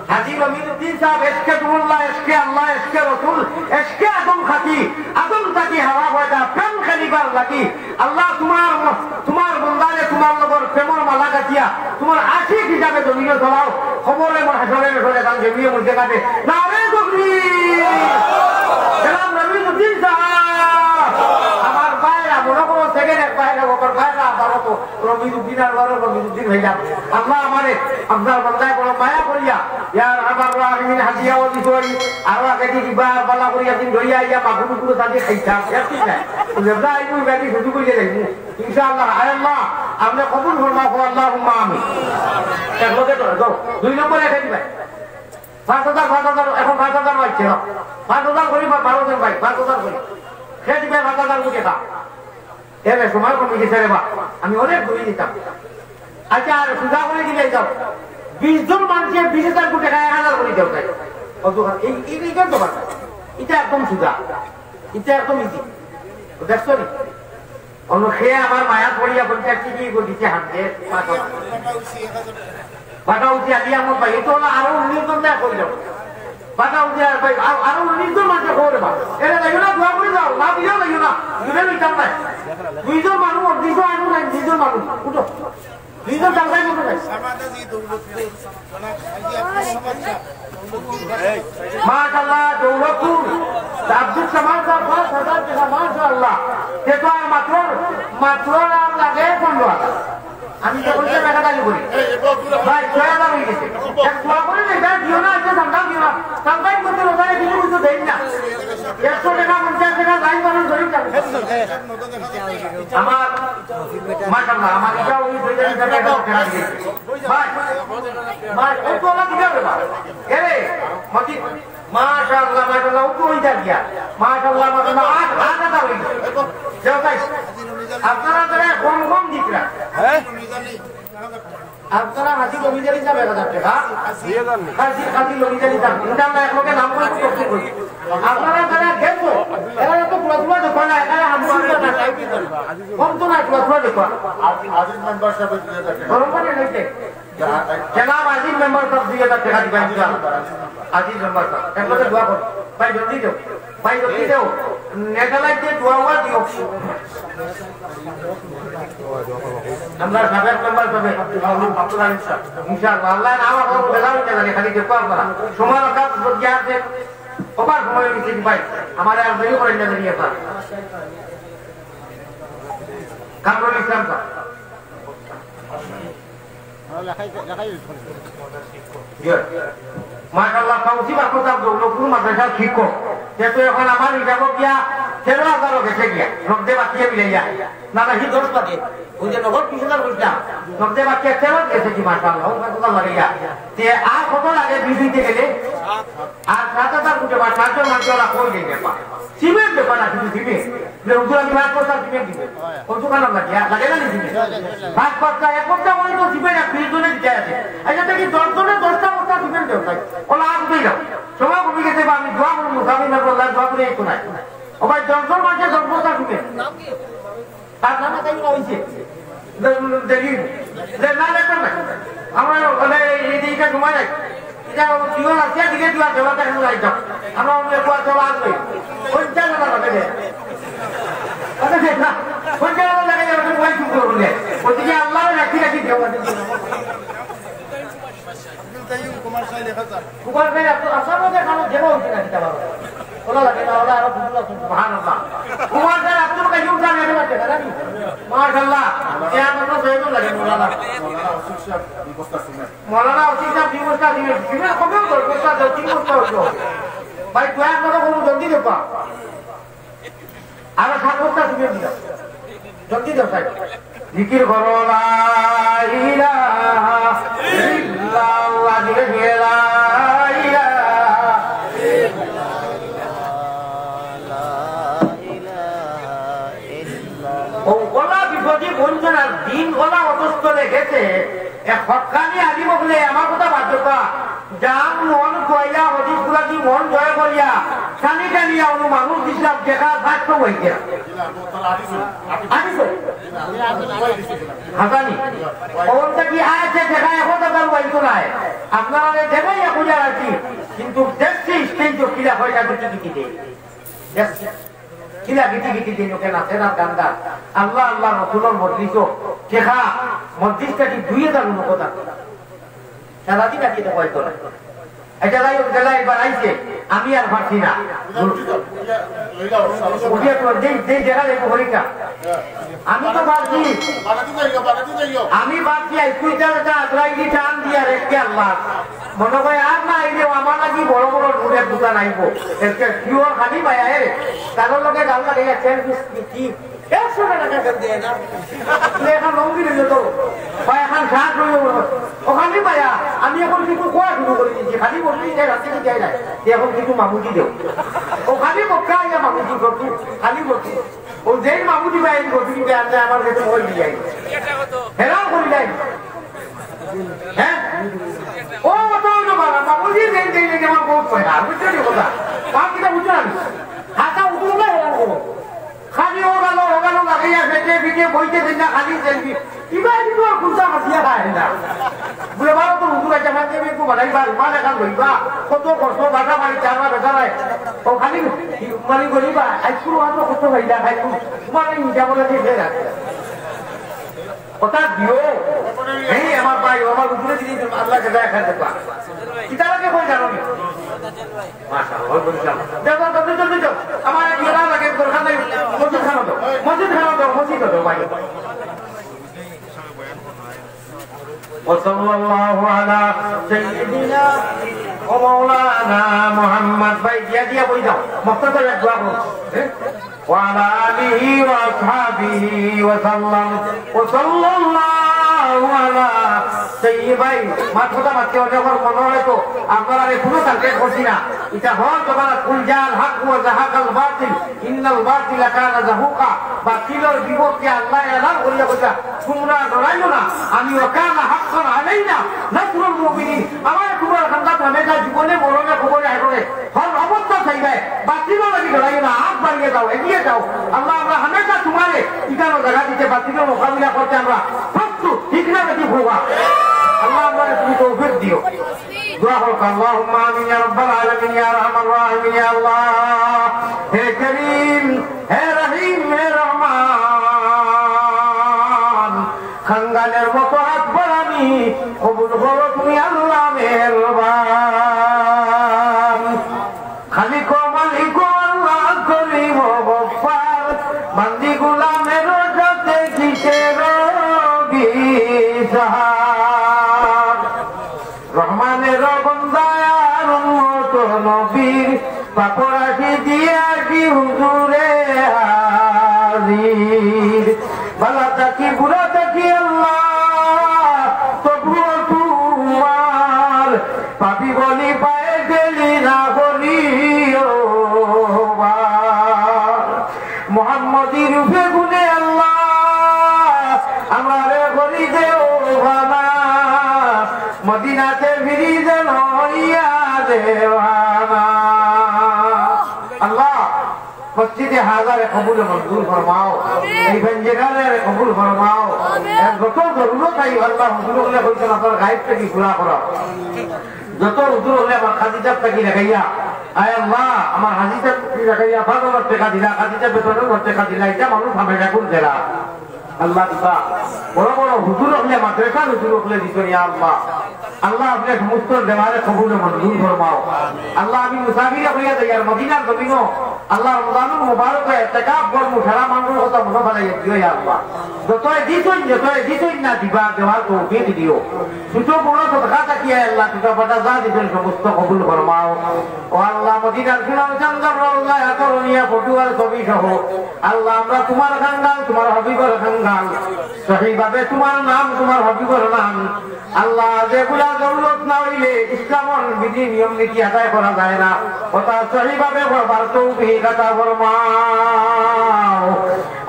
হাজি রমিজউদ্দিন সাহেব, এশকে রুহুল্লাহ, এশকে আল্লাহ, এশকে রসুল, এশকে আদম খাকি, আদম থাকি হাওয়া পয়দা, প্রেম খেলিবার লাগি। আল্লাহ, তোমার ম-, তোমার বন্দারে তোমার লগর প্রেমর মালা গাঁথিয়া, তোমার আশিক হিসাবে জমিনে চলাও, খবরে মর হাসরে নসরে কান জমিয়ে মুজে কাটে। নারে তকবীর! জনাব রমিজউদ্দিন সাহেব, আমার ভাইরা, মনে করো সেকেন্ড এক ভাইরা, আমার ভাইরা, আবারও তো রমিজউদ্দিন আর বড় রমিজউদ্দিন হয়ে যাবে। আল্লাহ আমারে আপনার বন্দায় বড় মায়া করিয়া, ইয়ার আমার রাহিমিন হাজিয়া ও দিতই, আরো আগে কি দিবা, বালা করিয়া দিন ধরিয়া ইয়া মাগুর গুলো তাদের খাইতাম, ইয়ার ঠিক নাই। বুঝলে না, এই মুই গাড়ি শুধু করিয়া যাইমু। ইনশাআল্লাহ, আয় আল্লাহ, আপনি কবুল ফরমাও, আল্লাহুম্মা আমিন। এক লগে ধরে দাও, দুই নম্বরে রেখে দিবা। পাঁচ হাজার, পাঁচ হাজার, এখন পাঁচ হাজার হচ্ছে না। পাঁচ হাজার করি বা বারো জন ভাই, পাঁচ হাজার করি। রেখে দিবা পাঁচ হাজার কোটি টাকা। এরে সময় কমে গেছে রে বা, আমি অনেক দূরে দিতাম। আচ্ছা, আর সুজা করে দিলে যাও, বিশ জন মানুষে বিশ হাজার কোটি টাকা এক হাজার করে দেও তাই। কত এই, এই, এইটার তো কথা। এটা একদম সুজা, এটা একদম ইজি। দেখছো নি? অন্য খেয়ে আমার মায়া পড়িয়া বলতে কি কি বলছে হাত দিয়ে পাকা। বাটা উঠি আলি আমার ভাই, এটা হলো আরো উনিশ জন দেখ হয়ে যাবে। বাটা উঠি আর ভাই, আ-, আরো উনিশ জন মাঝে খবরে বা। এটা লাগিও না, দোয়া করে যাও, না দিলেও লাগিও না। দূরে লইতাম নাই। দুইজন মানুষ, দুইজন আনু নাই, দুইজন মানুষ। উঠো। দুইজন জানতাই মতো নাই। মাশাআল্লাহ, দৌলতপুর। আব্দুল সামাদ সাহেব, পাঁচ হাজার টাকা, মাশাআল্লাহ। সে তো আর মাত্র, মাত্র আর লাগে পনেরো হাজার। আমি তো বলতে টাকা দাবি করি। ভাই, ছয় হাজার হয়ে গেছে। এক দোয়া করে দে, যা দিও না, আজকে ঠান্ডা দিও না। ঠান্ডাই করতে ওখানে কিছু কিছু দেন না। একশো টাকা, পঞ্চাশ টাকা, যাই বলেন, ধরে যাবে। আমার, মাশাআল্লাহ, আমার এটা ওই দুই হাজার টাকা এটা ফেরত দিয়ে। ভাই, ভাই, ওই তো ওলা দিকে হবে, ভাই। এরে, মতি, মাশাআল্লাহ, মাশাআল্লাহ, ও তো ওই যা গিয়া। মাশাআল্লাহ, মাশাআল্লাহ, আট, আট হাজার হয়ে গেছে। যাও, ভাই। আপনারা যারা কম কম দিতরা, হ্যাঁ? আপনারা হাজি লমিজারি যাবে এক হাজার টেকা। হাজি, হাজি লমিজারি যাবে। ইনশাআল্লাহ, এক লগে নাম করে করতে করি। আপনারা যারা দেখবো, এরা তো পুরা পুরা দেখো না, এরা হাজি লমিজারি না, তাই কি জানো? কম তো না, পুরা পুরা দেখো। আজ, আজিজ মেম্বার সাহেব দুই হাজার টেকা। গরম পানি হইছে। জনাব আজিজ মেম্বার সাহেব দুই হাজার টেকা দিবা ইনশাআল্লাহ। আজিজ মেম্বার সাহেব, এক লগে দোয়া করো। ভাই, জলদি দেও। ভাই, জলদি দেও। নেতা লাগতে দোয়া ওয়া দিও। আমরা সাবেক মেম্বার সাহেব, আব্দুল আলিম সাহেব। ইনশাআল্লাহ, আল্লাহ নাম আপনার বেলা হইতে লাগে, খালি দেখো আপনারা। সময় অর্থাৎ গিয়া আছে, ওবার সময় হইছে কি ভাই? আমার আর দেরি করেন না, দেরি আছে। কামরুল ইসলাম সাহেব। মাশাআল্লাহ, ফাউজি বাক্কা সাহেব জৌলপুর মাদ্রাসার শিক্ষক। সে তো এখন আমার হিসাব দিয়া তেরো হাজারও গেছে গিয়া, নগদে বাকিয়ে মিলাইয়া। না, না, হি দশ বাদে। ওই যে নগদ বিশ হাজার কইছিলাম, নগদে বাকিয়ে তেরো গেছে কি, মাশাআল্লাহ, ও কত লাগে গিয়া। তে আর কত লাগে বিশ দিতে গেলে? আর সাত হাজার কোটি বা সাতশো মাত্র ওরা কই নেই ব্যাপার। সিমেন্ট ব্যাপার না, শুধু সিমেন্ট। যে হুজুর আমি পাঁচ বস্তা সিমেন্ট দিব। কোন দোকান আমরা দিয়া? লাগে না নি সিমেন্ট? পাঁচ বস্তা, এক বস্তা করে তো সিমেন্ট এক ফ্রিজ ধরে দিতে আছে। আচ্ছা, দেখি দশ জনে দশটা বস্তা সিমেন্ট দেও ভাই। ওলা আর উঠেই যাও। সময় কমে গেছে বা আমি দোয়া করবো, মুসাফির না করলে দোয়া করে একটু নাই। ও ভাই, দশ জন মাঝে দশ বস্তা সিমেন্ট। তার নামে তাই না হইছে। দে-, দেখি, যে না লেখা নাই। আমরা ওখানে এই যে এটা সময় নাই। এটা জিও আছে, দিকে দিও আছে, ওটা এখন লাই যাও। আমরা ওখানে কুয়া সব আসবে। পঞ্চাশ হাজার টাকা দেয়। ওটা দেখ না, পঞ্চাশ হাজার টাকা দেয়, ওটা ওই চুপ করে বললে। ওদিকে আল্লাহ রাখি রাখি দেওয়া। আব্দুল কাইয়ুম কুমার শাহ লেখা স্যার। কুমার ভাই, আব্দুল, আপনার মধ্যে কারো জেলা হইছে না, কিতা বাবা? ওলা লাগে না, ওলা আরো ফুটবল আছে, সুবহানাল্লাহ। কুমার ভাই, আব্দুল কাইয়ুম স্যার, এখানে আছে, জানেন? মাশাআল্লাহ। এ আমার তো সৈয়দুল লাগে, মৌলানা। মৌলানা আশিক সাহেব, দুই বস্তা সিমেন্ট। মৌলানা আশিক সাহেব, দুই বস্তা সিমেন্ট। সিমেন্ট কমেও দশ বস্তা, দশ, তিন বস্তা হইতো। ভাই, দয়া করে কোনো জলদি দেবা। আরো সাত বস্তা সিমেন্ট দিলাম। জলদি দেও, সাহেব। জিকির করো, লা ইলাহা ইল্লাল্লাহ, জিকির করো, লা ইলাহা। ও ওলা বিপদে বঞ্চনার দিন ওলা অধস্তলে গেছে, এক হক্কানি আলিম অকলে আমার কথা বাদ দেবা। জান মন খুয়াইয়া হদিস গুলাদি মন জয় করিয়া, টানি টানিয়া অনু মানুষ দিছিলাম, দেখা ভাত তো হইছে। আনিছো? হাসানি। ওর থাকি আয় যে দেখা এখন তো তার হইতো নাই। আপনারা দেখাই এখন আর কি, কিন্তু দেখছি স্টেজ কিলা হয় না, দেখি দেখি দেয়। দেখছি। কিলা গিটি গিটি দিন ওকে নাচে না গান গান। আল্লাহ, আল্লাহ রসুলর মজলিসও। টেকা, মজলিসটা কি দুই হাজার লোক থাকতো? সারাদিন আগে তো হয়তো না। এটা যাই হোক, গেলা একবার আইছে, আমি আর পারছি না। উঠিয়া তো যেই, যেই দেখা যাইব হরিকা। আমি তো ভাবছি, আমি ভাবছি, আই তুই যা, যা, আগ্রাই কি টান দিয়া রেখে আল্লাহ। মনে হয় আর না আইলেও আমার লাগি বড় বড় রুমের দোকান আইব। একটা পিওর খালি ভাই আয়, কারোর লগে গাল লাগে, সেলফি কি একশো টাকা কেন দেয় না? তুই এখন লঙ্গি রইল তো, বা এখন শার্ট রইল। ওখানে পায়া, আমি এখন কিছু কোয়া শুরু করে দিচ্ছি, খালি বলছি যে রাতে কি যায় না, তুই এখন কিছু মামুজি দেও। ওখানে বক্কা আইয়া মামুজি করছি, খালি বলছি। ও যেই মামুজি ভাই এই বলছি, যে আনলে আমার কাছে ওই দিয়ে আই। হেরাও করি যাই। হ্যাঁ? ও তো হইল বাবা, মামুজি যেই, যেই, যেই আমার বহুত পয়সা, বুঝছো নি কথা? বাকিটা বুঝছো না? হাতা উঠুন না, হেরাও করো। খালি ও গেল, ও গেল, লাগাইয়া ফেটে ফিটে বইতে দিন না, খালি সেলফি। ইবা কিন্তু আর কুন্তা হাসিয়া খায় না। বুলে, "বাবা, তো হুজুর আছে, আমার দেবে একটু বানাই বা, রুমাল এখান লইবা, কত কষ্ট, বাসা বাড়ি, চার বার বেচা নাই।" ও খালি মানে গরিবা, আইসক্রিম আমার তো কষ্ট পাই না, খাই খুব, তোমার এই ইটা বলে দিয়ে ফের আছে। কথা দিও। এই আমার ভাই, আমার উপরে যদি আল্লাহ কে দেখা দেবা। কিতা লাগে কই জানো নি? মাশাআল্লাহ, ওই বলছিলাম। যাও, যাও, জলদি, জলদি যাও। আমার এক মেলা লাগে, দরকার নাই। মসজিদ খানো দাও, মসজিদ খানো দাও, মসজিদ দাও, ভাই। وصلى الله على سيدنا ومولانا محمد। ভাই, দিয়া দিয়া বই দাও। মক্তবে এক দোয়া করো। হ্যাঁ? وعلى آله وأصحابه وسلم. وصلى الله على তো এই ভাই, মাত কথা মাততে অনেকর মনে হয় তো, আপনারা আমি কোনো টার্গেট করছি না। এটা হল তোমার কুল জাল হক ওয়া জাহাকাল বাতিল, ইন্নাল বাতিলা কানা জাহুকা। বাতিলর বিপক্ষে আল্লাহ এলান করিয়া কইতা, "তোমরা ডরাইও না, আমি ওয়া কানা হাক্কান আলাইনা নাসরুল মুমিনিন।" আমার তোমরা ঠান্ডা থামে যা জীবনে মরণে খবরে হারণে হর অবস্থা চাইবে, বাতিলর লাগি ডরাইও না, আগ বাড়িয়ে যাও, এগিয়ে যাও। আল্লাহ, আমরা হামেশা তোমারে ইখানো জাগা দিতে, বাতিলর মোকাবিলা করতে আমরা প্রস্তুত, ঠিক না বেঠিক কউক্কা? আল্লাহ, আমরারে তুমি তৌফিক দিও। দোয়া করো, আল্লাহুম্মা আমিন ইয়া রাব্বাল আলামিন, ইয়া আরহামার রাহিমিন, ইয়া আল্লাহ। হে করিম, হে রহিম, হে রহমান, খাঙ্গালের মতো হাত বাড়ানি কবুল করো তুমি আল্লাহ মেহেরবান। খালিক ও মালিক ও আল্লাহ করিম ও গফফার, বান্দি গুলামের সাথে কিসের বিচার? রহমানের বন্দা আর উম্মত নবীর, পাপরাশি দিয়া কি হুজুরে হাজির। বালা থাকি বুরা থাকি আল্লাহ, তবুও তোমার পাপী বলি পায়ে গেলি না করিও বার। মোহাম্মদী রূপে গুণে আল্লাহ, আমারে করি দেও ফানা, মদিনাতে ফিরি যেন হইয়া দেওয়ানা। আল্লাহ, মসজিদে হাজারে কবুল মঞ্জুর ফরমাও, এই বেঞ্জেগারে কবুল ফরমাও। এর যত জরুরত আই আল্লাহ, হুজুর হকলে কইছেন আপনার গাইব থাকি পুরা করাও। যত হুজুর হকলে আমার খাদিজার থাকি লাগাইয়া, আয় আল্লাহ, আমার হাজিজার থাকি লাগাইয়া, বাজারর টেকা দিলা, খাদিজা বেতনর টেকা দিলা, ইটা মানুষ হামেশা কোন জেলা। আল্লাহ দিবা, বড় বড় হুজুর হকলে, মাদ্রাসার হুজুর হকলে দিছইন, ইয়া আল্লাহ। আল্লাহ, আপনে সমস্ত দেওয়ারে কবুল ও মঞ্জুর ফরমাও। আল্লাহ, আমি মুসাফিরে কইয়া যাই, আর মদিনার জমিনো, আল্লাহ, রমজানুল মুবারক এতেকাফ করমু, সারা মানুষর কথা মনো ফালাইয়া দিও, ইয়া আল্লাহ। যতই দিছইন, যতই দিছইন না দিবা, দেওয়ার তৌফিক দিও। ছোট বড় সদকা থাকিয়া আল্লাহ, টুটা ফাটা যা দিছইন, সমস্ত কবুল ফরমাও। ও আল্লাহ, মদিনার সুনাম চন্দন রওজায় আতর নিয়া ফটো আর ছবি সহ, আল্লাহ, আমরা তোমার খাঙ্গাল, তোমার হাবিবর খাঙ্গাল, সহিভাবে তোমার নাম, তোমার হাবিবর নাম, আল্লাহ, যেগুলা জরুরত না অইলে ইসলামর বিধি নিয়ম নীতি আদায় করা যায় না, ওটা সহিভাবে করবার তৌফিক আতা ফরমাও।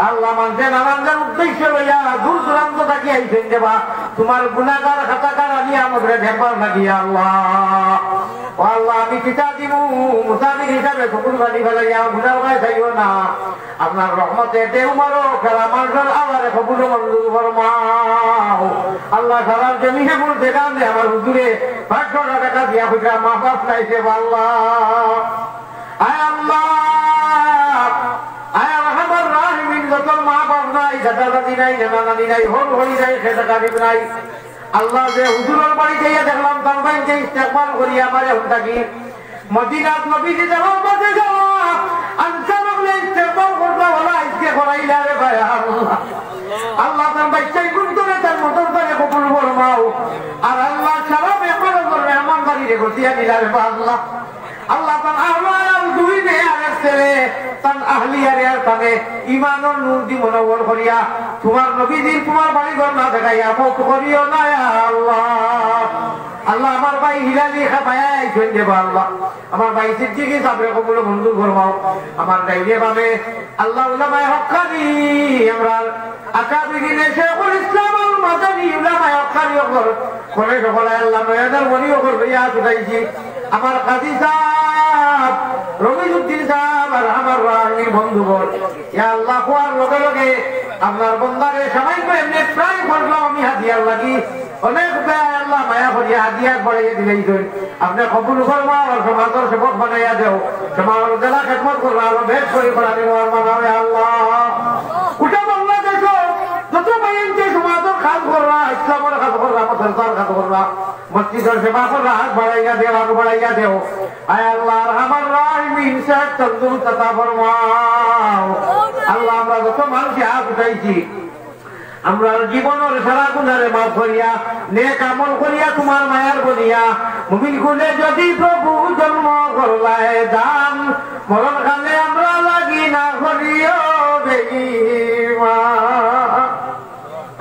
আল্লাহ, মানষে নানান উদ্দেশ্য লইয়া দূর দূরান্ত থাকি আইছইন যেবা, তোমার গুনাহগার খাতাগার আলিয়া আমারে দেখবার লাগি, আল্লাহ। ও আল্লাহ, আমি কিতা দিমু, মুসাফির হিসাবে চকুর পানি ফালাইয়া গুনার গায়ে চাইও না। আপনার রহমতে ঢেউ মারো, খেলা মারবেন, আল্লাহরে কবুল মঞ্জুর ফরমাও। আল্লাহ, সারা জমিনে মোর যেখান দে আমার হুজুরে পাঁচশো টাকা দিয়া কইরা মা বাপ নাই রে আল্লাহ। আয় আল্লাহ, আয় আরহামার রাহিমিন, যত মা বাপ নাই, দাদা দাদি নাই, নানা নানি নাই, হর হরি নাই, খেদা কারিব নাই, আল্লাহ, যে হুজুরর বাড়ি যাইয়া দেখলাম, তান বাইন যে ইস্তেকবাল করি আমারে হুন থাকি। মদিনাত নবীজি দেওয়ার মাঝে যাওয়া, আনসার হকলে ইস্তেকবাল করলা, ওলা আইজকে করাইলা রে ভাই আল্লাহ। আল্লাহ, তান বাইচ্চাই গুণ করে তার মদরসারে কবুল ফরমাও। আর আল্লাহ, সারা মেহমানর মেহমানদারিরে গজিয়া দিলা রে ভাই আল্লাহ। আল্লাহ, তান আহলে আয়াল দুই মেয়ে আর এক ছেলে, তান আহলিয়ারে আর তানে ইমানর নূর দি মুনাওয়ার করিয়া, তোমার নবীজির তোমার বাড়ি ঘর না দেখাইয়া মউত করিও না, ইয়া আল্লাহ। আল্লাহ, আমার ভাই হিলালি খা-, ভাইয়া আইছইন দেবা আল্লাহ। আমার ভাই সিদ্দিকী সাবরে কবুল মঞ্জুর ফরমাও। আমার ডাইনে বামে আল্লাহ উলামায়ে হক্কানি, আমরার আকাবিরিনে শেখুল ইসলাম আল মাদানী উলামায়ে হক্কানি অকল, কলেজ অকল আল্লাহ নয়নের মণি অকল লইয়া আছাইছি। আমার কাজী সাব, রমিজউদ্দিন সাব আর আমার রাহিমিন বন্ধুবর। ইয়া আল্লাহ, কওয়ার লগে লগে আপনার বন্দারে সামান্য এমনে ট্রাই করলাম আমি হাদিয়ার লাগি। অনেক বেয়া আল্লাহ মায়া করিয়া হাদিয়া বাড়াইয়া দিলাইছইন। আপনে কবুল ফরমাও আর সমাজর সেবক বানাইয়া দেও। সমাজর যেলা খেদমত কররা আরো বেশ করি করা দিন আর মানাবে আল্লাহ। গোটা বাংলাদেশো যত ভাইয়াইন্তে সমাজর কাজ কররা, ইসলামর কাজ কররা, মাদ্রাসার কাজ কররা, মসজিদর সেবা কররা, আগ বাড়াইয়া দেও, আগ বাড়াইয়া দেও। আয় আল্লাহ, আরহামার রাহিমিন, শেখ তন্দুরুস্ত আতা ফরমাও। আল্লাহ, আমরা যত মানষে আত উঠাইছি, আমরার জীবনর সারা গুনারে মাফ করিয়া, নেক আমল করিয়া, তোমার মায়ার বনিয়া, মুমিন কুলে যদি প্রভু জন্ম করলায় দান, মরণ কালে আমরা লাগি না করিও বেঈমান।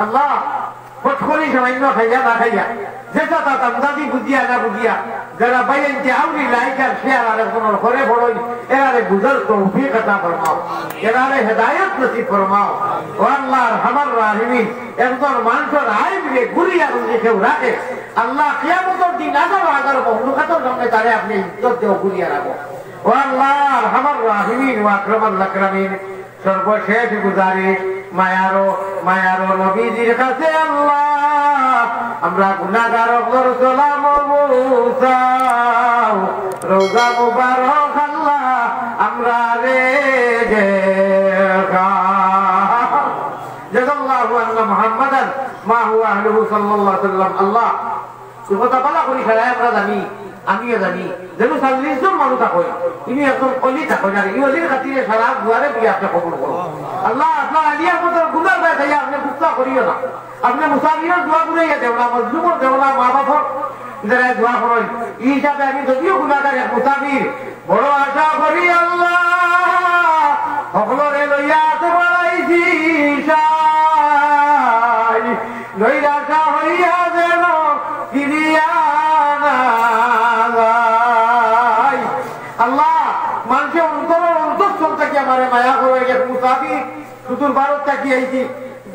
আল্লাহ, করি সামান্য খাইয়া না খাইয়া, যেটা তাত আন্দাজি বুঝিয়া না বুঝিয়া, যারা ভাই আনতে আউরি like আর share আর একজনের ঘরে পড়ই, এরারে বুঝার তৌফিক আতা ফরমাও, এরারে হেদায়েত নসিব ফরমাও। ও আল্লাহ আরহামার রাহিমিন, একজন মানুষর আইব রে ঘুরিয়া যদি কেউ রাখে, আল্লাহ কিয়ামতর দিন হাজারো হাজার মখলুকাতর সামনে তারে আপনে ইজ্জত দেও, ঘুরিয়া রাখো। ও আল্লাহ আরহামার রাহিমিন, ও আকরামাল আকরামিন, সর্বশেষ গুজারিশ, মায়ারো, মায়ারো নবীজির কাছে, আল্লাহ, আমরা গুনাহগার অকলর সালাম পৌঁছাও, রওজা মুবারক, আল্লাহ, আমরারে দেখাও। জাযাল্লাহু আন্না মুহাম্মাদান মা হুয়া আহলুহু সাল্লাল্লাহু আলাইহি ওয়াসাল্লাম। আল্লাহ, ই কথা ভালা করি সারায় আমরা জানি, আমিও জানি, যেন চল্লিশ জন মানুষ থাকইন, ইনি একজন অলি থাকইন, আর ই অলির খাতিরে সারা দুয়ারে দিয়া আপনে কবুল করো। আল্লাহ, আপনার আলী আহমদর গুনার দায় চাইয়া আপনে গুসা করিও না। আপনে মুসাফিরর দোয়া ঘুরাইয়া দেও না, মজলুমর দেও না, মা বাপর যারা দোয়া করইন। ই হিসাবে আমি যদিও গুনাহগার এক মুসাফির, বড় আশা করি আল্লাহ, হকলরে লইয়া তো বাড়াইছি সাই, নৈরাশা হইয়া যেন ফিরিয়া না যাই। আল্লাহ, মানুষের অন্তর, অন্তঃস্থল থাকি আমারে মায়া করো, এক মুসাফির সুদূর ভারত থাকি আইছি,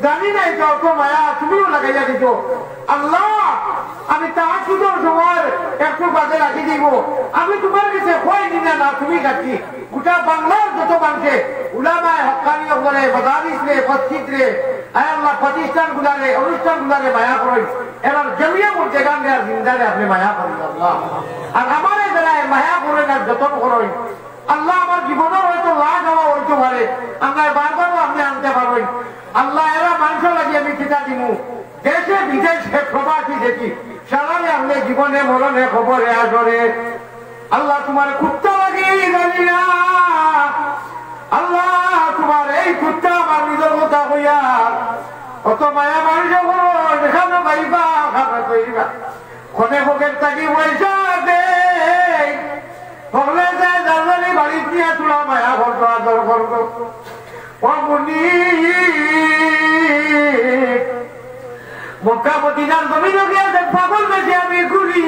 জানি না এটা অত মায়া তুমিও লাগাইয়া দিছো। আল্লাহ, আমি তাহাজ্জুদর সময় একটু বাদে রাখি দিব, আমি তোমার কাছে কই দিনা না, তুমি ডাকি। গোটা বাংলার যত মানুষে, উলামায়ে হক্কানি অকলরে, মাদারিস রে, মসজিদ রে, আয় আল্লাহ, প্রতিষ্ঠান গুলারে, অনুষ্ঠান গুলারে মায়া করইন, এরার জামিয়া মুর্তেকান রে আর জিন্দারে আপনে মায়া করইন আল্লাহ। আর আমারে যারা মায়া করইন আর যতন করইন, আল্লাহ, আমার জীবনও হয়তো লাখ হওয়া হইতে পারে, আমরা বারবারও আপনে আনতে পারইন। আল্লাহ, এরা মানুষর লাগি আমি কিতা দিমু, দেশে বিদেশে প্রবাসী দেখি, সারারে আপনে জীবনে মরণে কবরে আসরে। আল্লাহ, তোমার কুত্তা লাগি জানি না। আল্লাহ, তোমার এই কুত্তা আমার নিজর কথা কইয়া, অত মায়া মানুষ অকল, এখানে পাইবা, খাবে পাইবা। খনে পকেট থাকি পয়সা দেই, হকলে যায় জানজানি বাড়িত নিয়া তোরা মায়া করতো, আদর করতো। ও মুনি, মক্কা মদিনার জমিনো গিয়া যে পাগল বেশি আমি ঘুরি।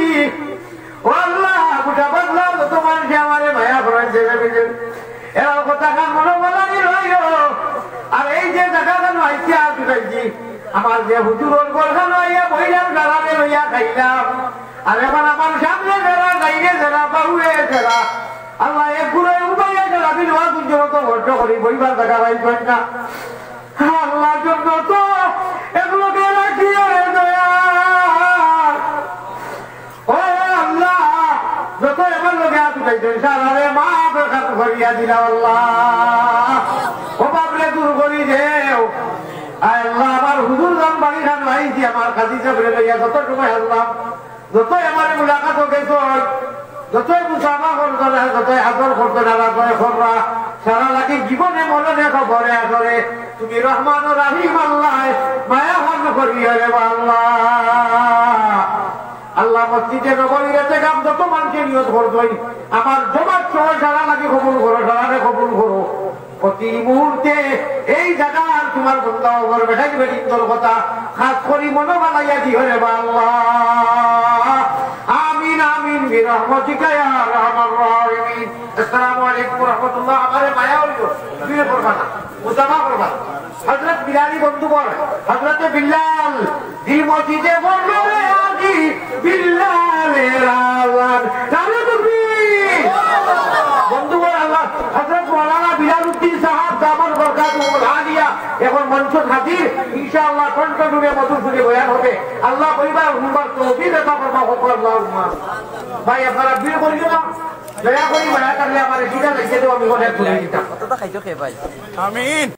ও আল্লাহ, গোটা বাংলা যত মানুষে আমারে মায়া করেন, যে এরা কথা খান মনো বলানি রইও। আর এই যে জায়গা খান আইসি আর বুঝাইছি, আমার যে হুজুরর ঘর খান আইয়া বইলাম, দাঁড়াবে লইয়া খাইলাম। আর এখন আমার সামনে যারা, বাইরে যারা, বাউয়ে যারা, আল্লাহ, এক ঘুরে উবাইয়া যারা, আমি নোয়া গুঞ্জন তো ভরসা করি, বইবার জায়গা পাইবেন না। আল্লাহ, জন্য তো এক লোকে রাখিও রে দয়া। ও আল্লাহ, যত আমার লগে আত উঠাইছেন, সারারে মাফ করিয়া দিলাও আল্লাহ। ও বাপরে, দূর করি দেও। আয় আল্লাহ, আমার হুজুর জান বাড়ি খান আইছি, আমার কাজী সাহেবরে লইয়া যত সময় আসলাম, যতই আমার মুলাকাত গেছে, যতই মুসাফা করতো না, যতই আদর করতো না, যতই করবা, সারা লাগি জীবনে মরণে কবরে আসরে, তুমি রহমান ও রাহিম আল্লাহ, মায়া খান করিও রে বা আল্লাহ। আল্লাহ, মসজিদে নববীর এতেকাফ যত মানুষে নিয়ত করছইন, আমার জমাত সহ সারা লাগি কবুল করো, সারারে কবুল করো। প্রতি মুহূর্তে এই জাগার তোমার বন্দা অকলর বেটাইন বেটিন্তর কথা খাস করি মনো বানাইয়া দিও রে বা আল্লাহ। আমিন, আমিন, বিরহমাতিকা ইয়া আরহামার রাহিমিন। আসসালামু আলাইকুম ওয়া রাহমাতুল্লাহ। আমারে মায়া অইলো, বিয়ে করবা না, মুসাফা করবা। হযরত বিলালি বন্ধুবর, হযরতে বিল্লাল, দিল মসজিদে বলল রে আজি বিল্লালের আজান। নারে তকবীর। বন্ধুবর, আল্লাহ, হযরত মাওলানা বিলাল উদ্দিন সাহেব দামাত বরকাতুহুমুল আলিয়া এখন মঞ্চত হাজির। ইনশাআল্লাহ কণ্ঠ ডুবে মধুর সুরে বয়ান হবে। আল্লাহ পরিবার হুম্বার তৌফিক আতা ফরমা হোক আল্লাহুম্মা। ভাই, আপনারা ভিড় করিও না, দয়া করি মায়া থাকলে আমার সিধা রেখে দেও, আমি অনেক দূরে দিতাম। কতটা খাইছো কে ভাই? আমিন।